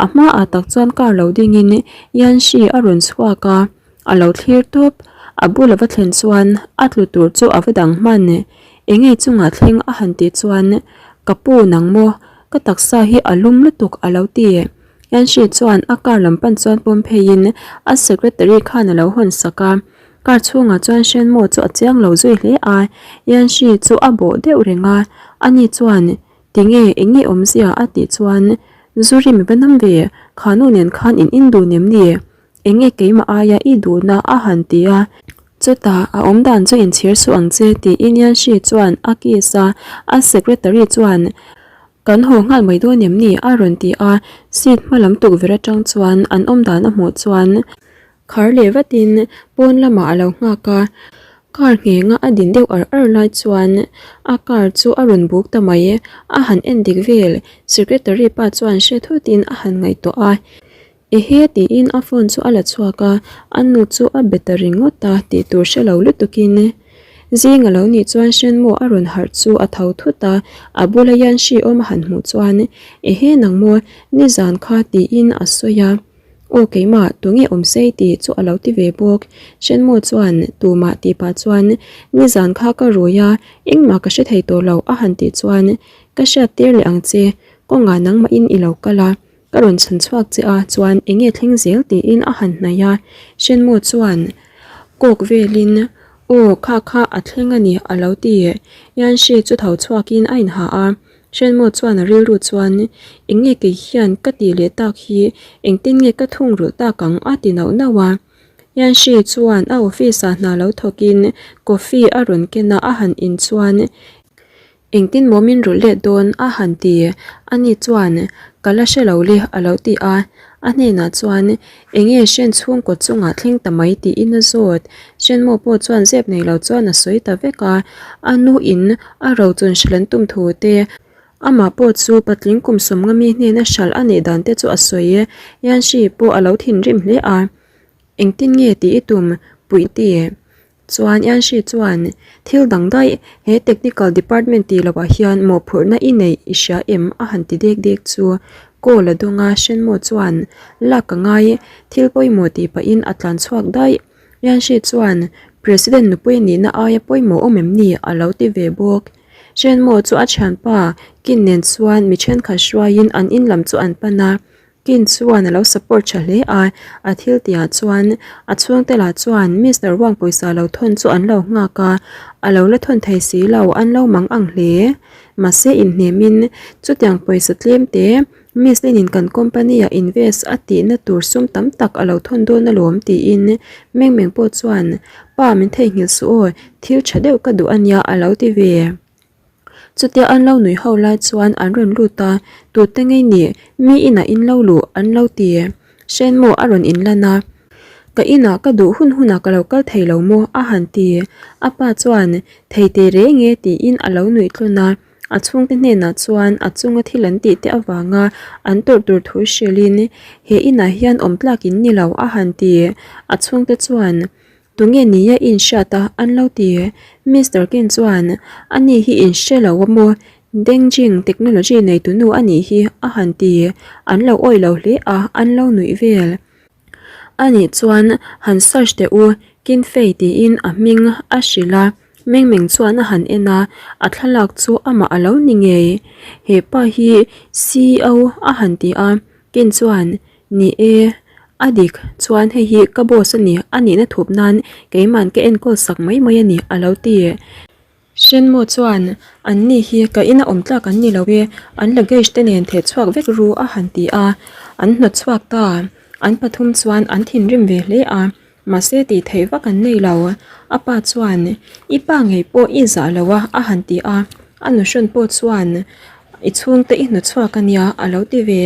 A hmaah tak chuan car lo dingin Yanxi a rawn chhuak a. A lo thlir tawp, a bul a va thlen chuan a tlu tur chu a va dang hman. Enge chungah thleng a han tih chuan, Ka pu nang maw, ka taksa hi a lum lutuk a lo ti. Yanxi chuan a car lam pan chuan pawm pheiin a secretary khan a lo hawn sak a. Car chhungah chuan Shenmo chu a chiang lo zui hle a, Yanxi chu a bawh deuh reng a, ani chuan Tinge enge awmzia a tih chuan, Zuri mi va nam ve, kha nu nen khan in indun em ni? Enge keimah aia i duhna a han ti a, chutah a awmdan chu inchhir suh ang che tiin Yanxi chuan a kiss a, a secretary chuan Kan haw nghal mai dawn em ni? a rawn ti a, seat hma lam tukverh atang chuan an awmdan a hmuh chuan khar leh vatin pawn lamah a lo nghak a, car nghenga a din deuh ar ar lai chuan a car chu a rawn buk ta mai, a han en dik vel, secretary pa chuan hre thutin a han ngaihtuah a. Ehe tiin a phone chu a la chhuak a, a nu chu a be ta ringawt a tih tur hre lo lutukin zing a lo nih chuan Shenmo a rawn harh chu a tho thut a, a bula Yanxi awm a han hmuh chuan Ehe nang maw nizan kha tiin a sawi a, Aw keimah tunge awm sei tih chu a lo ti ve bawk, Shenmo chuan tumah tih pah chuan nizan kha ka rui a, engmah ka hre thei tawh lo a han tih chuan Ka hriat tir leh ang che, kawngah nangmahin i lo kal a, Ka rawn chhan chhuak che a, chuan eng nge thleng zel tiin a han hnaih a, Shenmo chuan kawk velin Aw kha kha a thleng a ni a lo ti. Yanxi chu tho chhuakin a inha a, Shenmo chuan a rilru chuan Eng nge kei hian ka tih leh tak hi engtin nge ka thungrulh tak ang a ti nauh nauh a. Yanxi chuan a office ah hna lo thawkin coffee a rawn ken a, a han in chuan Engtin maw min rulh let dawn a han ti? Ani chuan, Ka la hre lo le a lo ti a. A hnenah chuan, Enge Shen chhungkaw chungah thleng ta mai tiin a zawt. Shen maw pawh chuan zep nei lo chuan a sawi ta vek a. A nu in a rochun hrilh an tum thu te, amah pawh chu patling kum sawmnga mi hnena hralh a neih dan te chu a sawi. Yanxi pawh a lo thinrim hle a. Engtin nge tih i tum? Puih ti. Chuan Yanxi chuan, Thil dang daih, he technical department tih loh ah hian mawhphurhna i neih i hria em? a han ti dek dek chu. Call a dawng a, Shenmo chuan, Lak ka ngai, thil pawimawh tih pahin a tlan chhuak daih. Yanxi chuan, President nupui nihna aia pawimawh awm em ni? a lo ti ve bawk. Shenmo chu a thianpa Kin nen chuan mi thenkhat hruaiin an in lam chu an pan a, Kin chuan a lo support tha hle a, a thil tihah chuan a chhungte lah chuan Mister Wang pawisa lo thawn chu an lo nghak a, a lo la thawn thei si lo, an lo mang ang hle. Mahse inhnemin chutiang pawisa tlem te Miss Lin in kan company ah invest a tihna tur sum tam tak a lo thawn dawn alawm tiin Meng Meng pawh chuan Pa min theihnghilh suh aw, thil tha deuh ka duh ania a lo ti ve. Chutia an lo nui ho lai chuan an rawn lut a, tute ngei nih mi inah in lo luh an lo ti. Hrenmaw a rawn inlan a, Ka inah ka duh hun hunah ka lo kal thei lo maw? a han ti. A pa chuan, Thei teh reng e tiin a lo nuih tlawn a, a chhungte hnenah chuan a chunga thil an tih te avanga an tawrh tur thu hrilhin, He inah hian awm tlak in ni lo a han ti. A chhungte chuan, Tunge nia i inhriat a? An lo ti. Mister Kin chuan, Ani hi inhre lo a maw? Dengjing technology neitunu a nih hi, a han ti. An lo awih lo hle a, an lo nuih vel. Ani chuan, Han search teh u, Kin Fei tiin a hming a hrilh a. Meng Meng chuan a han en a, a thlalak chu amah a lo ni ngei. He pa hi CEO a han ti a, Kin chuan, Ni e, a dik, chuan hei hi ka boss a ni, a nihna thup nan keiman ka enkawl sak mai mai a ni, a lo ti. Shenmo chuan, An ni hi ka ina awm tlak an ni lo e, an luggage te nen theh chhuak vek ru a han ti a, an hnawt chhuak ta. An pathum chuan an thinrim ve hle a, mahse tih theih vak an nei lo. A pa chuan, I pa ngei pawh i zah lo a, a han ti a, a nuhrawn pawh chuan, I chhungte i hnawt chhuak a nia, a lo ti ve.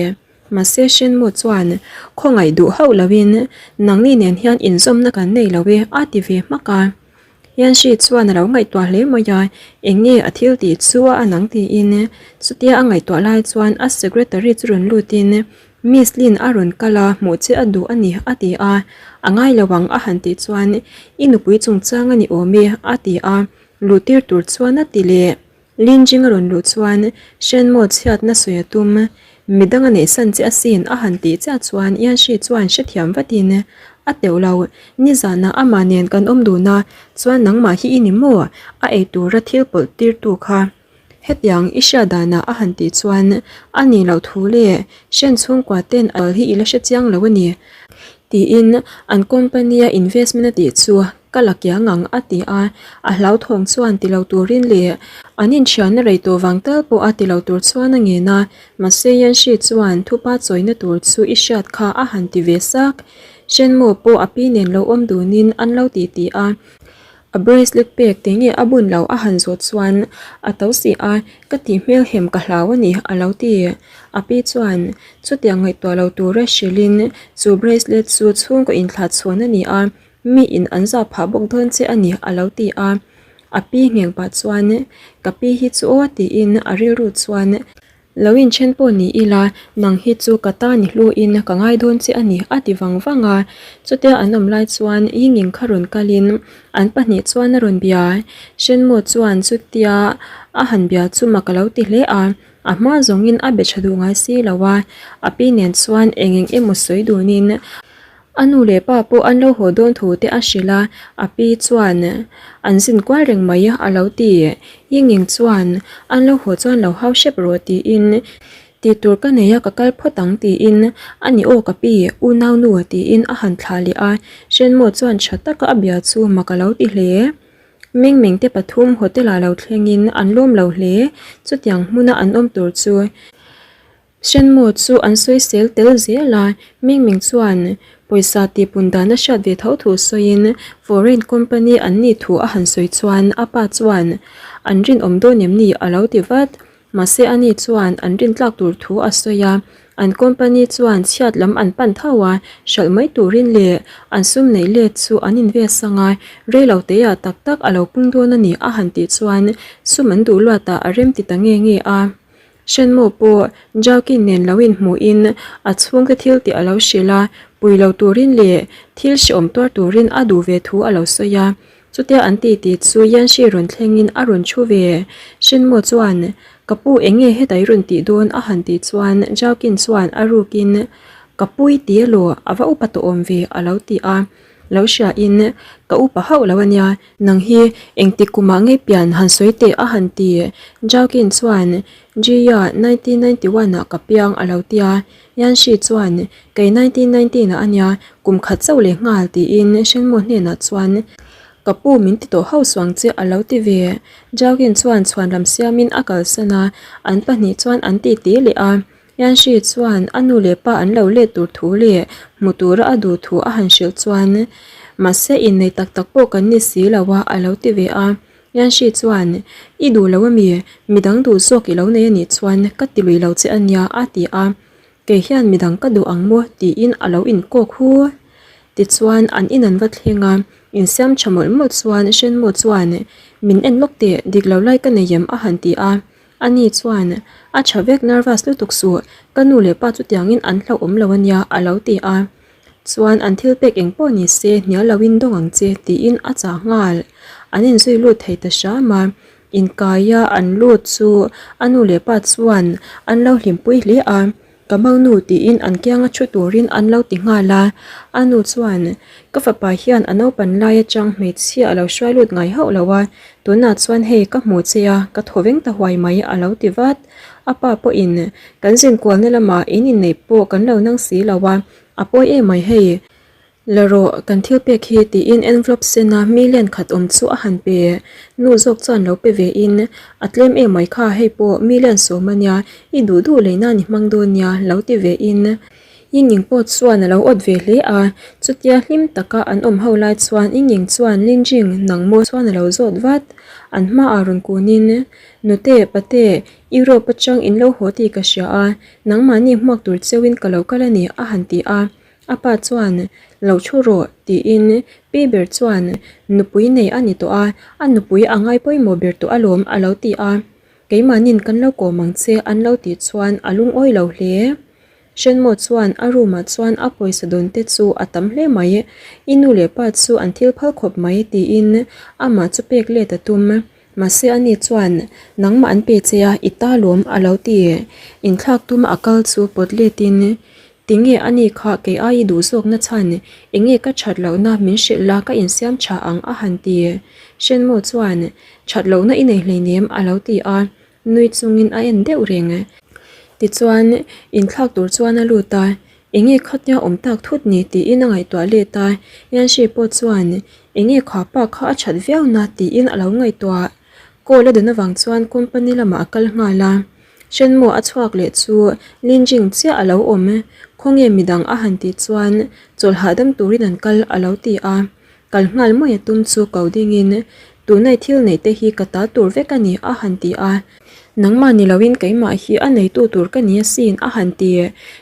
Mahse Shenmu chuan khawngaih duh hauh loin nangni nen hian inzawmna kan nei lo e a ti ve hmak a. Yanshi chuan a lo ngaihtuah hle mai a, eng nge a thil tih chu a an ang tiin. Chutia a ngaihtuah lai chuan a secretary chu rawn lutin Miss Lin a rawn kal a, hmuh che a duh a ni a ti a. A ngai lo ang a han tih chuan I nupui chungchang a ni awm e a ti a, luh tir tur chuan a ti leh. Linjing a rawn luh chuan Shenmo chhiatna sawi a tum. Midang a neihsan che asin a han tih chiah chuan Yanshi chuan hrethiam vatin a teuh lo. Nizanah amah nen kan awm dun a, chuan nangmah hi i ni maw? A ei tura thil pawlh tirtu kha. Hetiang i hriat danah a han tih chuan a nih loh thu leh Shen chhungkua ten a hi i la hrechiang lo a ni tiin an company a investment a tih chu Ka la kiang ang a ti a, a hlauthawng chuan ti lo turin leh an inthianna rei tawh vang tal pawh a ti lo tur chuan a ngen a, mahse Yanshi chuan thupa chawina tur chu i hriat kha a han ti ve sak. Shenmo pawh a pi nen lo awm dunin an lo ti ti a, a bracelet pek te nge a bun lo a han zawh chuan a to si a, ka tih hmel hem ka hlau a ni a lo ti. A pi chuan chutiang ngaihtuah lo tura hrilhin chu bracelet chu chhungkaw inthlahchhawn a ni a, Mi in an zah phah bawk dawn che a ni a lo ti a, a pi ngheng pah chuan ka pi hi chu aw tiin a rilru chuan lo inthen pawh ni ila nang hi chu ka ta ni hluin ka ngai dawn che a ni a ti vang vang a, chutia an awm lai chuan Yingying kha rawn kalin an pahnih chuan a rawn bia, Shenmo chuan chutia a han bia chu mak a lo ti hle a, a hma zawngin a be tha duh ngai si lo a, a pi nen chuan eng eng emaw sawi dunin. A nu leh pa pawh an lo haw dawn thu te a hrilh a, a pi chuan an zin kual reng mai a lo ti. Yingying chuan an lo haw chuan lo hau hrep rawh tiin tih tur ka nei a ka kal phawt ang tiin a ni aw ka pi unau nu tiin a han thlah leh a, Shenmo chuan tha taka a bia chu mak a lo ti hle. Mengmeng te pathum hotel ah lo thlengin an lawm lo hle, chutiang hmuna an awm tur chu. Shenmo chu an sawisel tel zel a, Mingming chuan pawisa tihpun dan a hriat ve tho thu sawiin foreign company an nih thu a han sawi chuan a pa chuan an rinawm dawn em ni a lo ti vat. Mahse ani chuan an rintlak tur thu a sawi a, an company chuan chhiat lam an pan tho a, hralh mai turin leh an sum neih let chu an invest ang a, rei lo teiah tak tak a lo pung dawn a ni a han tih chuan sum an duh luatah a rem ti ta nge nge a. Shenmo pawh Jaukin nen lo inhmuhin a chhungte thil tih a lo hrilh a, pui lo turin leh thil hrehawm tuar turin a duh ve thu a lo sawi a. Chutia an ti tih chu Yanshi rawn thlengin a rawn thu ve. Shenmo chuan, Ka pu eng nge heta i rawn tih dawn? a han tih chuan Jaukin chuan a rukin, Ka pu i ti elaw? A va upa tawh awm ve a lo ti a. Lo hria in, Ka upa hauh lo a nia, nang hi engtik kumah ngei pian han sawi teh a han ti. Jaukin chuan, Jia, 1991 ah ka piang a lo tia. Yanshi chuan, Kei 1919 ah a nia, kum khat chauh leh nghal tiin Shenmo hnenah chuan, Ka pu min ti tawh hauh suang che a lo ti ve. Jaukin chuan chhuanlam siamin a kalsan a, an pahnih chuan an titi leh a. Yanshi chuan a nu leh pa an lo let tur thu leh hmu tura a duh thu a han hrilh chuan, Mahse innei tak tak pawh kan ni si lo a, a lo ti ve a. Yanshi chuan, I duh lo ami? Midang duh zawk i lo nei anih chuan ka ti lui lo che ania, a ti a. Kei hian midang ka duh ang maw? tiin a lo inkawk hu. Tichuan an in an va thleng a, insiam tha mawlh mawlh chuan Shenmo chuan, Min en lawk teh, dik lo lai ka nei em? a han ti a. Ani chuan, A tha vek nervous lutuk suh, ka nu leh pa chutiangin an hlauhawm lo ania a lo ti a. Chuan an thil pek eng pawh ni se hnial loin dawng ang che tiin a chah nghal. An inzui lut thei ta hram a, inkaia an lut chu a nu leh pa chuan an lo hlimpui hle a. Ka mangnu tiin an kianga thu turin an lo ti nghal a, a nu chuan ka fapa hian a naupan lai atang hmeichhia a lo hruai lut ngai hauh lo a, tunah chuan hei ka hmu che a, ka thaw veng ta huai mai a lo ti vat. A pa pawhin kan zinkualna lamah in inneih pawh kan lo nang si lo a, a pawi em mai hei. La rawh, kan thil pek hi tiin envelope sena million khat awm chu a han pe. Nu zawk chuan lo pe ve in, A tlem em mai kha hei pawh million sawm a nia, i duh duh lei nan i hmang dawn nia lo ti ve in. Yingying pawh chuan a lo awt ve hle a, chutia hlim taka an awm ho lai chuan Yingying chuan Linjing nang maw chuan a lo zawt vat. An hmaah rawn kun in, Nute, pate, Europe atang in lo haw tih ka hria a, nangmahni hmuak tur cheuhin ka lo kal a ni a han ti a. A pa chuan, Lo thu rawh, tiin pi ber chuan, Nupui nei a ni tawh a, a nupui a ngai pawimawh ber tawh alawm, a lo ti a. Keimahnin kan lo kawm ang che, an lo tih chuan a lungawi lo hle. Shenmo chuan a room ah chuan a pawisa dawn te chu a tam hle mai, i nu leh pa chu an thil phal khawp mai tiin amah chu pek let a tum. Mahse ani chuan nangmah an pe che a, i ta lawm a lo ti. Inthlak tuma a kal chu pawt letin tinge ani kha kei ai i duh zawkna chhan enge ka that lohna min hrilh la ka insiam tha ang a han ti. Shenmo chuan that lohna i nei hleinem a lo ti a. Nui chungin a en deuh reng. Tichuan, inthlak tur chuan a lut a, Enge khatia awm tak thut ni tiin a ngaihtuah let a, Yanshi pawh chuan Enge kha pa kha a that viau na tiin a lo ngaihtuah. Call a dawn avang chuan company lamah a kal nghal a. Shenmo a chhuak leh chu Linjing chiah a lo awm. Khawnge midang a han tih chuan chawlh hahdam turin an kal a lo ti a. Kal nghal mai a tum chu ko dingin, Tunai thil neih te hi ka ta tur vek a ni, a han ti a. Nangmah ni loin keimah hi a neitu tur ka ni asin, a han ti.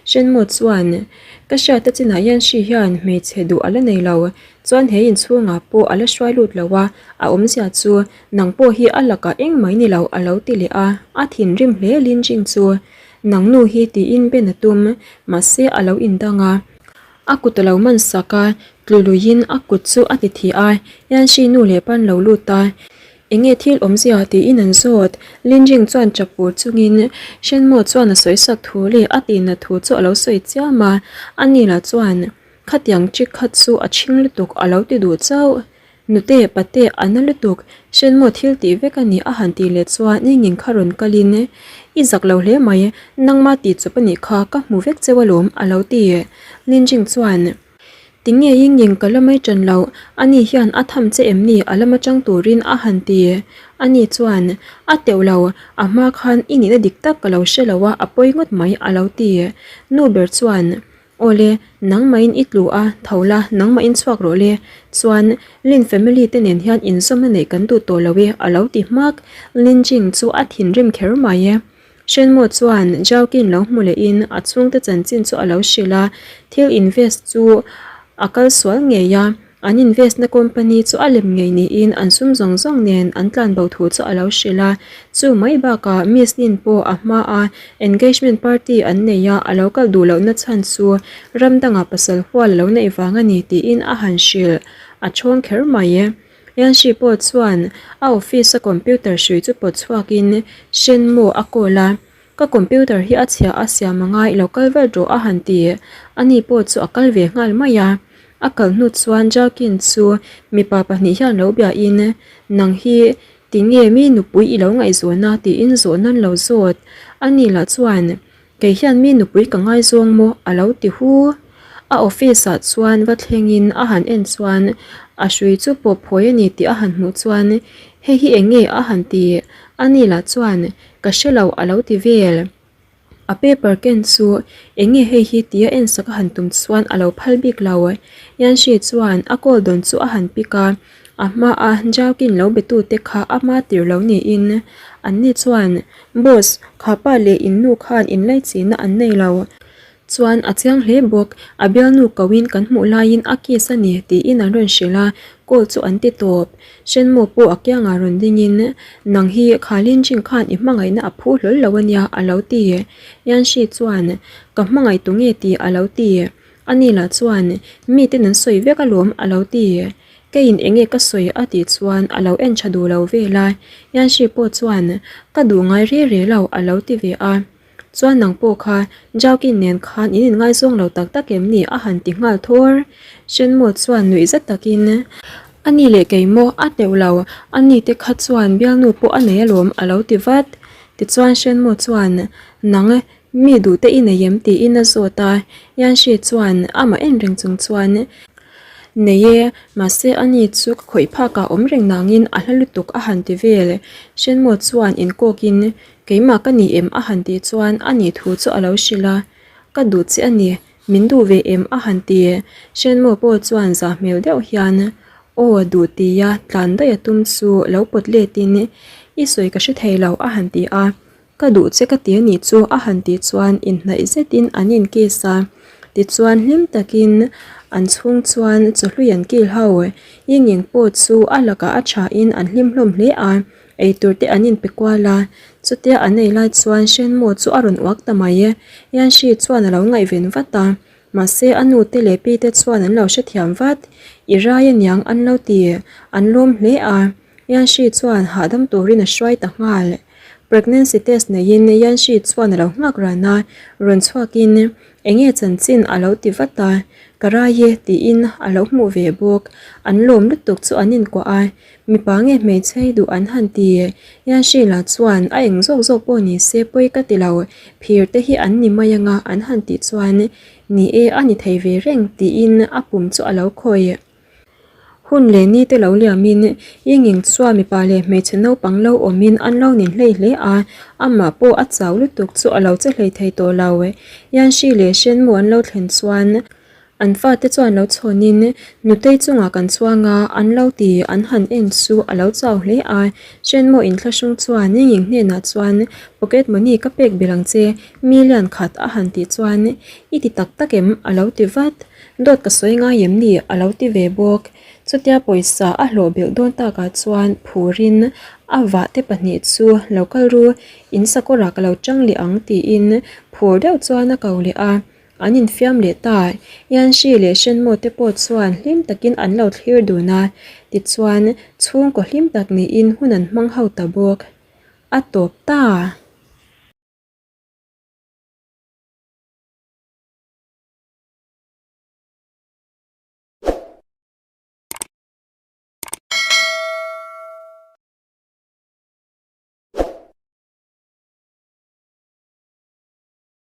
Shenmo chuan, Ka hriat a chinah hian hri hian hmeichhe duh a la nei lo. Chuan he inchhungah pawh a la hruai lut lo a, a awmzia chu nang pawh hi a lakah engmah i ni lo, a lo ti leh a. A thinrim hle Linjing chu, Nang nu hi tiin ben a tum, mahse a lo indang a. A kut a lo man sak a, tlu luiin a kut chu a ti thih a, Yanshi nu leh pan lo lut a, Enge thil awmzia tiin an zawt. Linjing chuan chap pur chungin Shenmo chuan a sawi sak thu leh a tihna thu chu a lo sawi chiam a, ani lah chuan khatiang chik kha chu a chhing lutuk a lo ti duh chauh. Nute, pate, a na lutuk, Shenmo thil tih vek a ni a han tih leh chuan Ningning kha rawn kalin, I zak lo hle mai, nangma tih chawp a nih kha, ka hmu vek cheu alawm, a lo ti. Linjing chuan, Tinge Yingying ka la mai ṭan loh, ani hian a tham che em ni a lama ṭang turin a han ti. Ani chuan, A teuh lo, a hma khan i nihna dik tak ka lo hre lo a, a pawi ngawt mai, a lo ti. Nu ber chuan, Awle, nangmahin i tlu a, tho la, nangmahin chhuak rawh le. Chuan, Lin family te nen hian inzawmna neih kan duh tawh lo e, a lo ti hmak. Lin Jing chu a thinrim kher mai e. Shenmo chuan Zhao Qin lo hmu lehin a chhungte chanchin chu a lo hrilh a, thil invest chu a kal sual ngei a. An invest na company chu a lem ngei niin an sum zawng zawng nen an tlan bo thu chu a lo hrilh a. Chu mai bakah Miss Lin pawh a hma a engagement party an nei a, a lo kal duh lohna chhan chu ram dangah pasal hual a lo neih vang a ni tiin a han hrilh. A chhawng kher mai. Yanshi pawh chuan a office a computer hrui chu pawt chhuakin Shenmu a call a. Ka computer hi a chhia a siam anga i lo kal vat rawh a han ti. Ani pawh chu a kal ve nghal mai a. A kal hnu chuan Jalkin chu mipa pahnih hian lo biain, Nang hi tinge mi nupui i lo ngaihzawn a? tiin zawhna an lo zawt. Ani lah chuan, Kei hian mi nupui ka ngaizawng maw? a lo ti hu. A office ah chuan va thlengin a han en chuan a hrui chu pawp phawi a ni tih a han hmuh chuan, Hei hi eng nge? a han ti. Ani lah chuan, Ka hre lo a lo ti vel. A paper ken chu eng nge hei hi tia en sak a han tum chuan a lo phal bik lo. Yanshi chuan a call dawn chu a han pick a, a hma a Jaukin lo be tute kha a hma tir lo niin anni chuan Boss, kha pa leh in nu khan inlaichinna an nei lo. Chuan a chiang hle bawk, a bialnu koin kan hmuh laiin a kiss a ni tiin an rawn hrilh a, call chu an ti tawp. Shenmo pawh a kiangah rawn dingin, Nang hi kha Linjing khan i hmangaihna a phu hlawl lo a nia a lo ti. Yanshi chuan, Ka hmangaih tu nge tih a lo ti. Ani lah chuan, Miten an sawi vek alawm a lo ti. Keiin enge ka sawi a tih chuan a lo en tha duh lo vel a, Yanshi pawh chuan, Ka duh ngai re re lo a lo ti ve a. Chuan nang pawh kha Jaukin nen khan in inngaizawng lo tak tak em ni? a han ti nghal thawr. Shenmo chuan nuih zet takin, A ni leh kei maw? A teuh lo, a ni te kha chuan bialnu pawh a nei alawm a lo ti vat. Tichuan Shenmo chuan, Nang, mi duh te i nei em? tiin a zawt a. Yanshi chuan amah en reng chung chuan, Nei e, mahse a ni chu ka khawih phakah awm reng nangin a hla lutuk a han ti vel. Shenmo chuan inkawkin, Keimah ka ni em a han tih chuan a nih thu chu a lo hrilh a, Ka duh che a ni, min duh ve em a han ti. Shenmo pawh chuan zah hmel deuh hian, Aw duh tia tlan daih a tum chu lo pawt letin i sawi ka hre thei lo a han ti a, Ka duh che ka ti a nih chu a han tih chuan inhnaih zetin an inkiss a. Tichuan hlim takin an chhung chuan chawhlui an kil ho. Yingying pawh chu a lakah a thain an hlim hlawm hle a, eitur te an inpe kual a. Chutia an ei lai chuan Shenmo chu a rawn uak ta mai. Yanshi chuan a lo ngaihven vat a, mahse a nu te leh pi te chuan an lo hrethiam vat. I rai aniang an lo ti, an lawm hle a. Yanshi chuan hahdam turin a hruai ta nghal. Pregnancy test neiin Yanshi chuan a lo nghak ran a, rawn chhuakin enge chanchin a lo ti vat a, ka rai e tiin a lo hmuh ve bawk. An lawm lutuk chu an inkuah a, mipa nge hmeichhe duh an han ti. Yanshi lah chuan a eng zawk zawk pawh ni se pawi ka ti lo, phir te hi an ni mai anga an han tih chuan ni e a ni thei ve reng tiin a pum chu a lo khawih. Hun leh ni te lo liamin Yingying chuan mipa leh hmeichhe naupang lo awmin an lo nin hlei hle a, amah pawh a chau lutuk chu a lo che hlei thei tawh lo. Yanshi leh Shenmu an lo thlen chuan an fate chuan lo chhawnin Nutei chungah kan chuang a, an lo ti an han en chu a lo chau hle a. Shenmu inthlahrung chuan Yingying hnenah chuan pocket money ka pek belh ang che, million khat a han tih chuan i ti tak tak em? a lo ti vat. Dawt ka sawi ngai em ni? a lo ti ve bawk. Chutia pawisa a hlawh belh dawn takah chuan phurin a vahte pahnih chu lo kal ru, in sakawrah ka lo chang leh ang tiin phur deuh chuan a ko leh a, an infiam leh ta. Yanshi leh Shenmo te pawh chuan hlim takin an lo thlir dun a, tichuan chhungkaw hlim tak niin hun an hmang ho ta bawk. A tawp ta!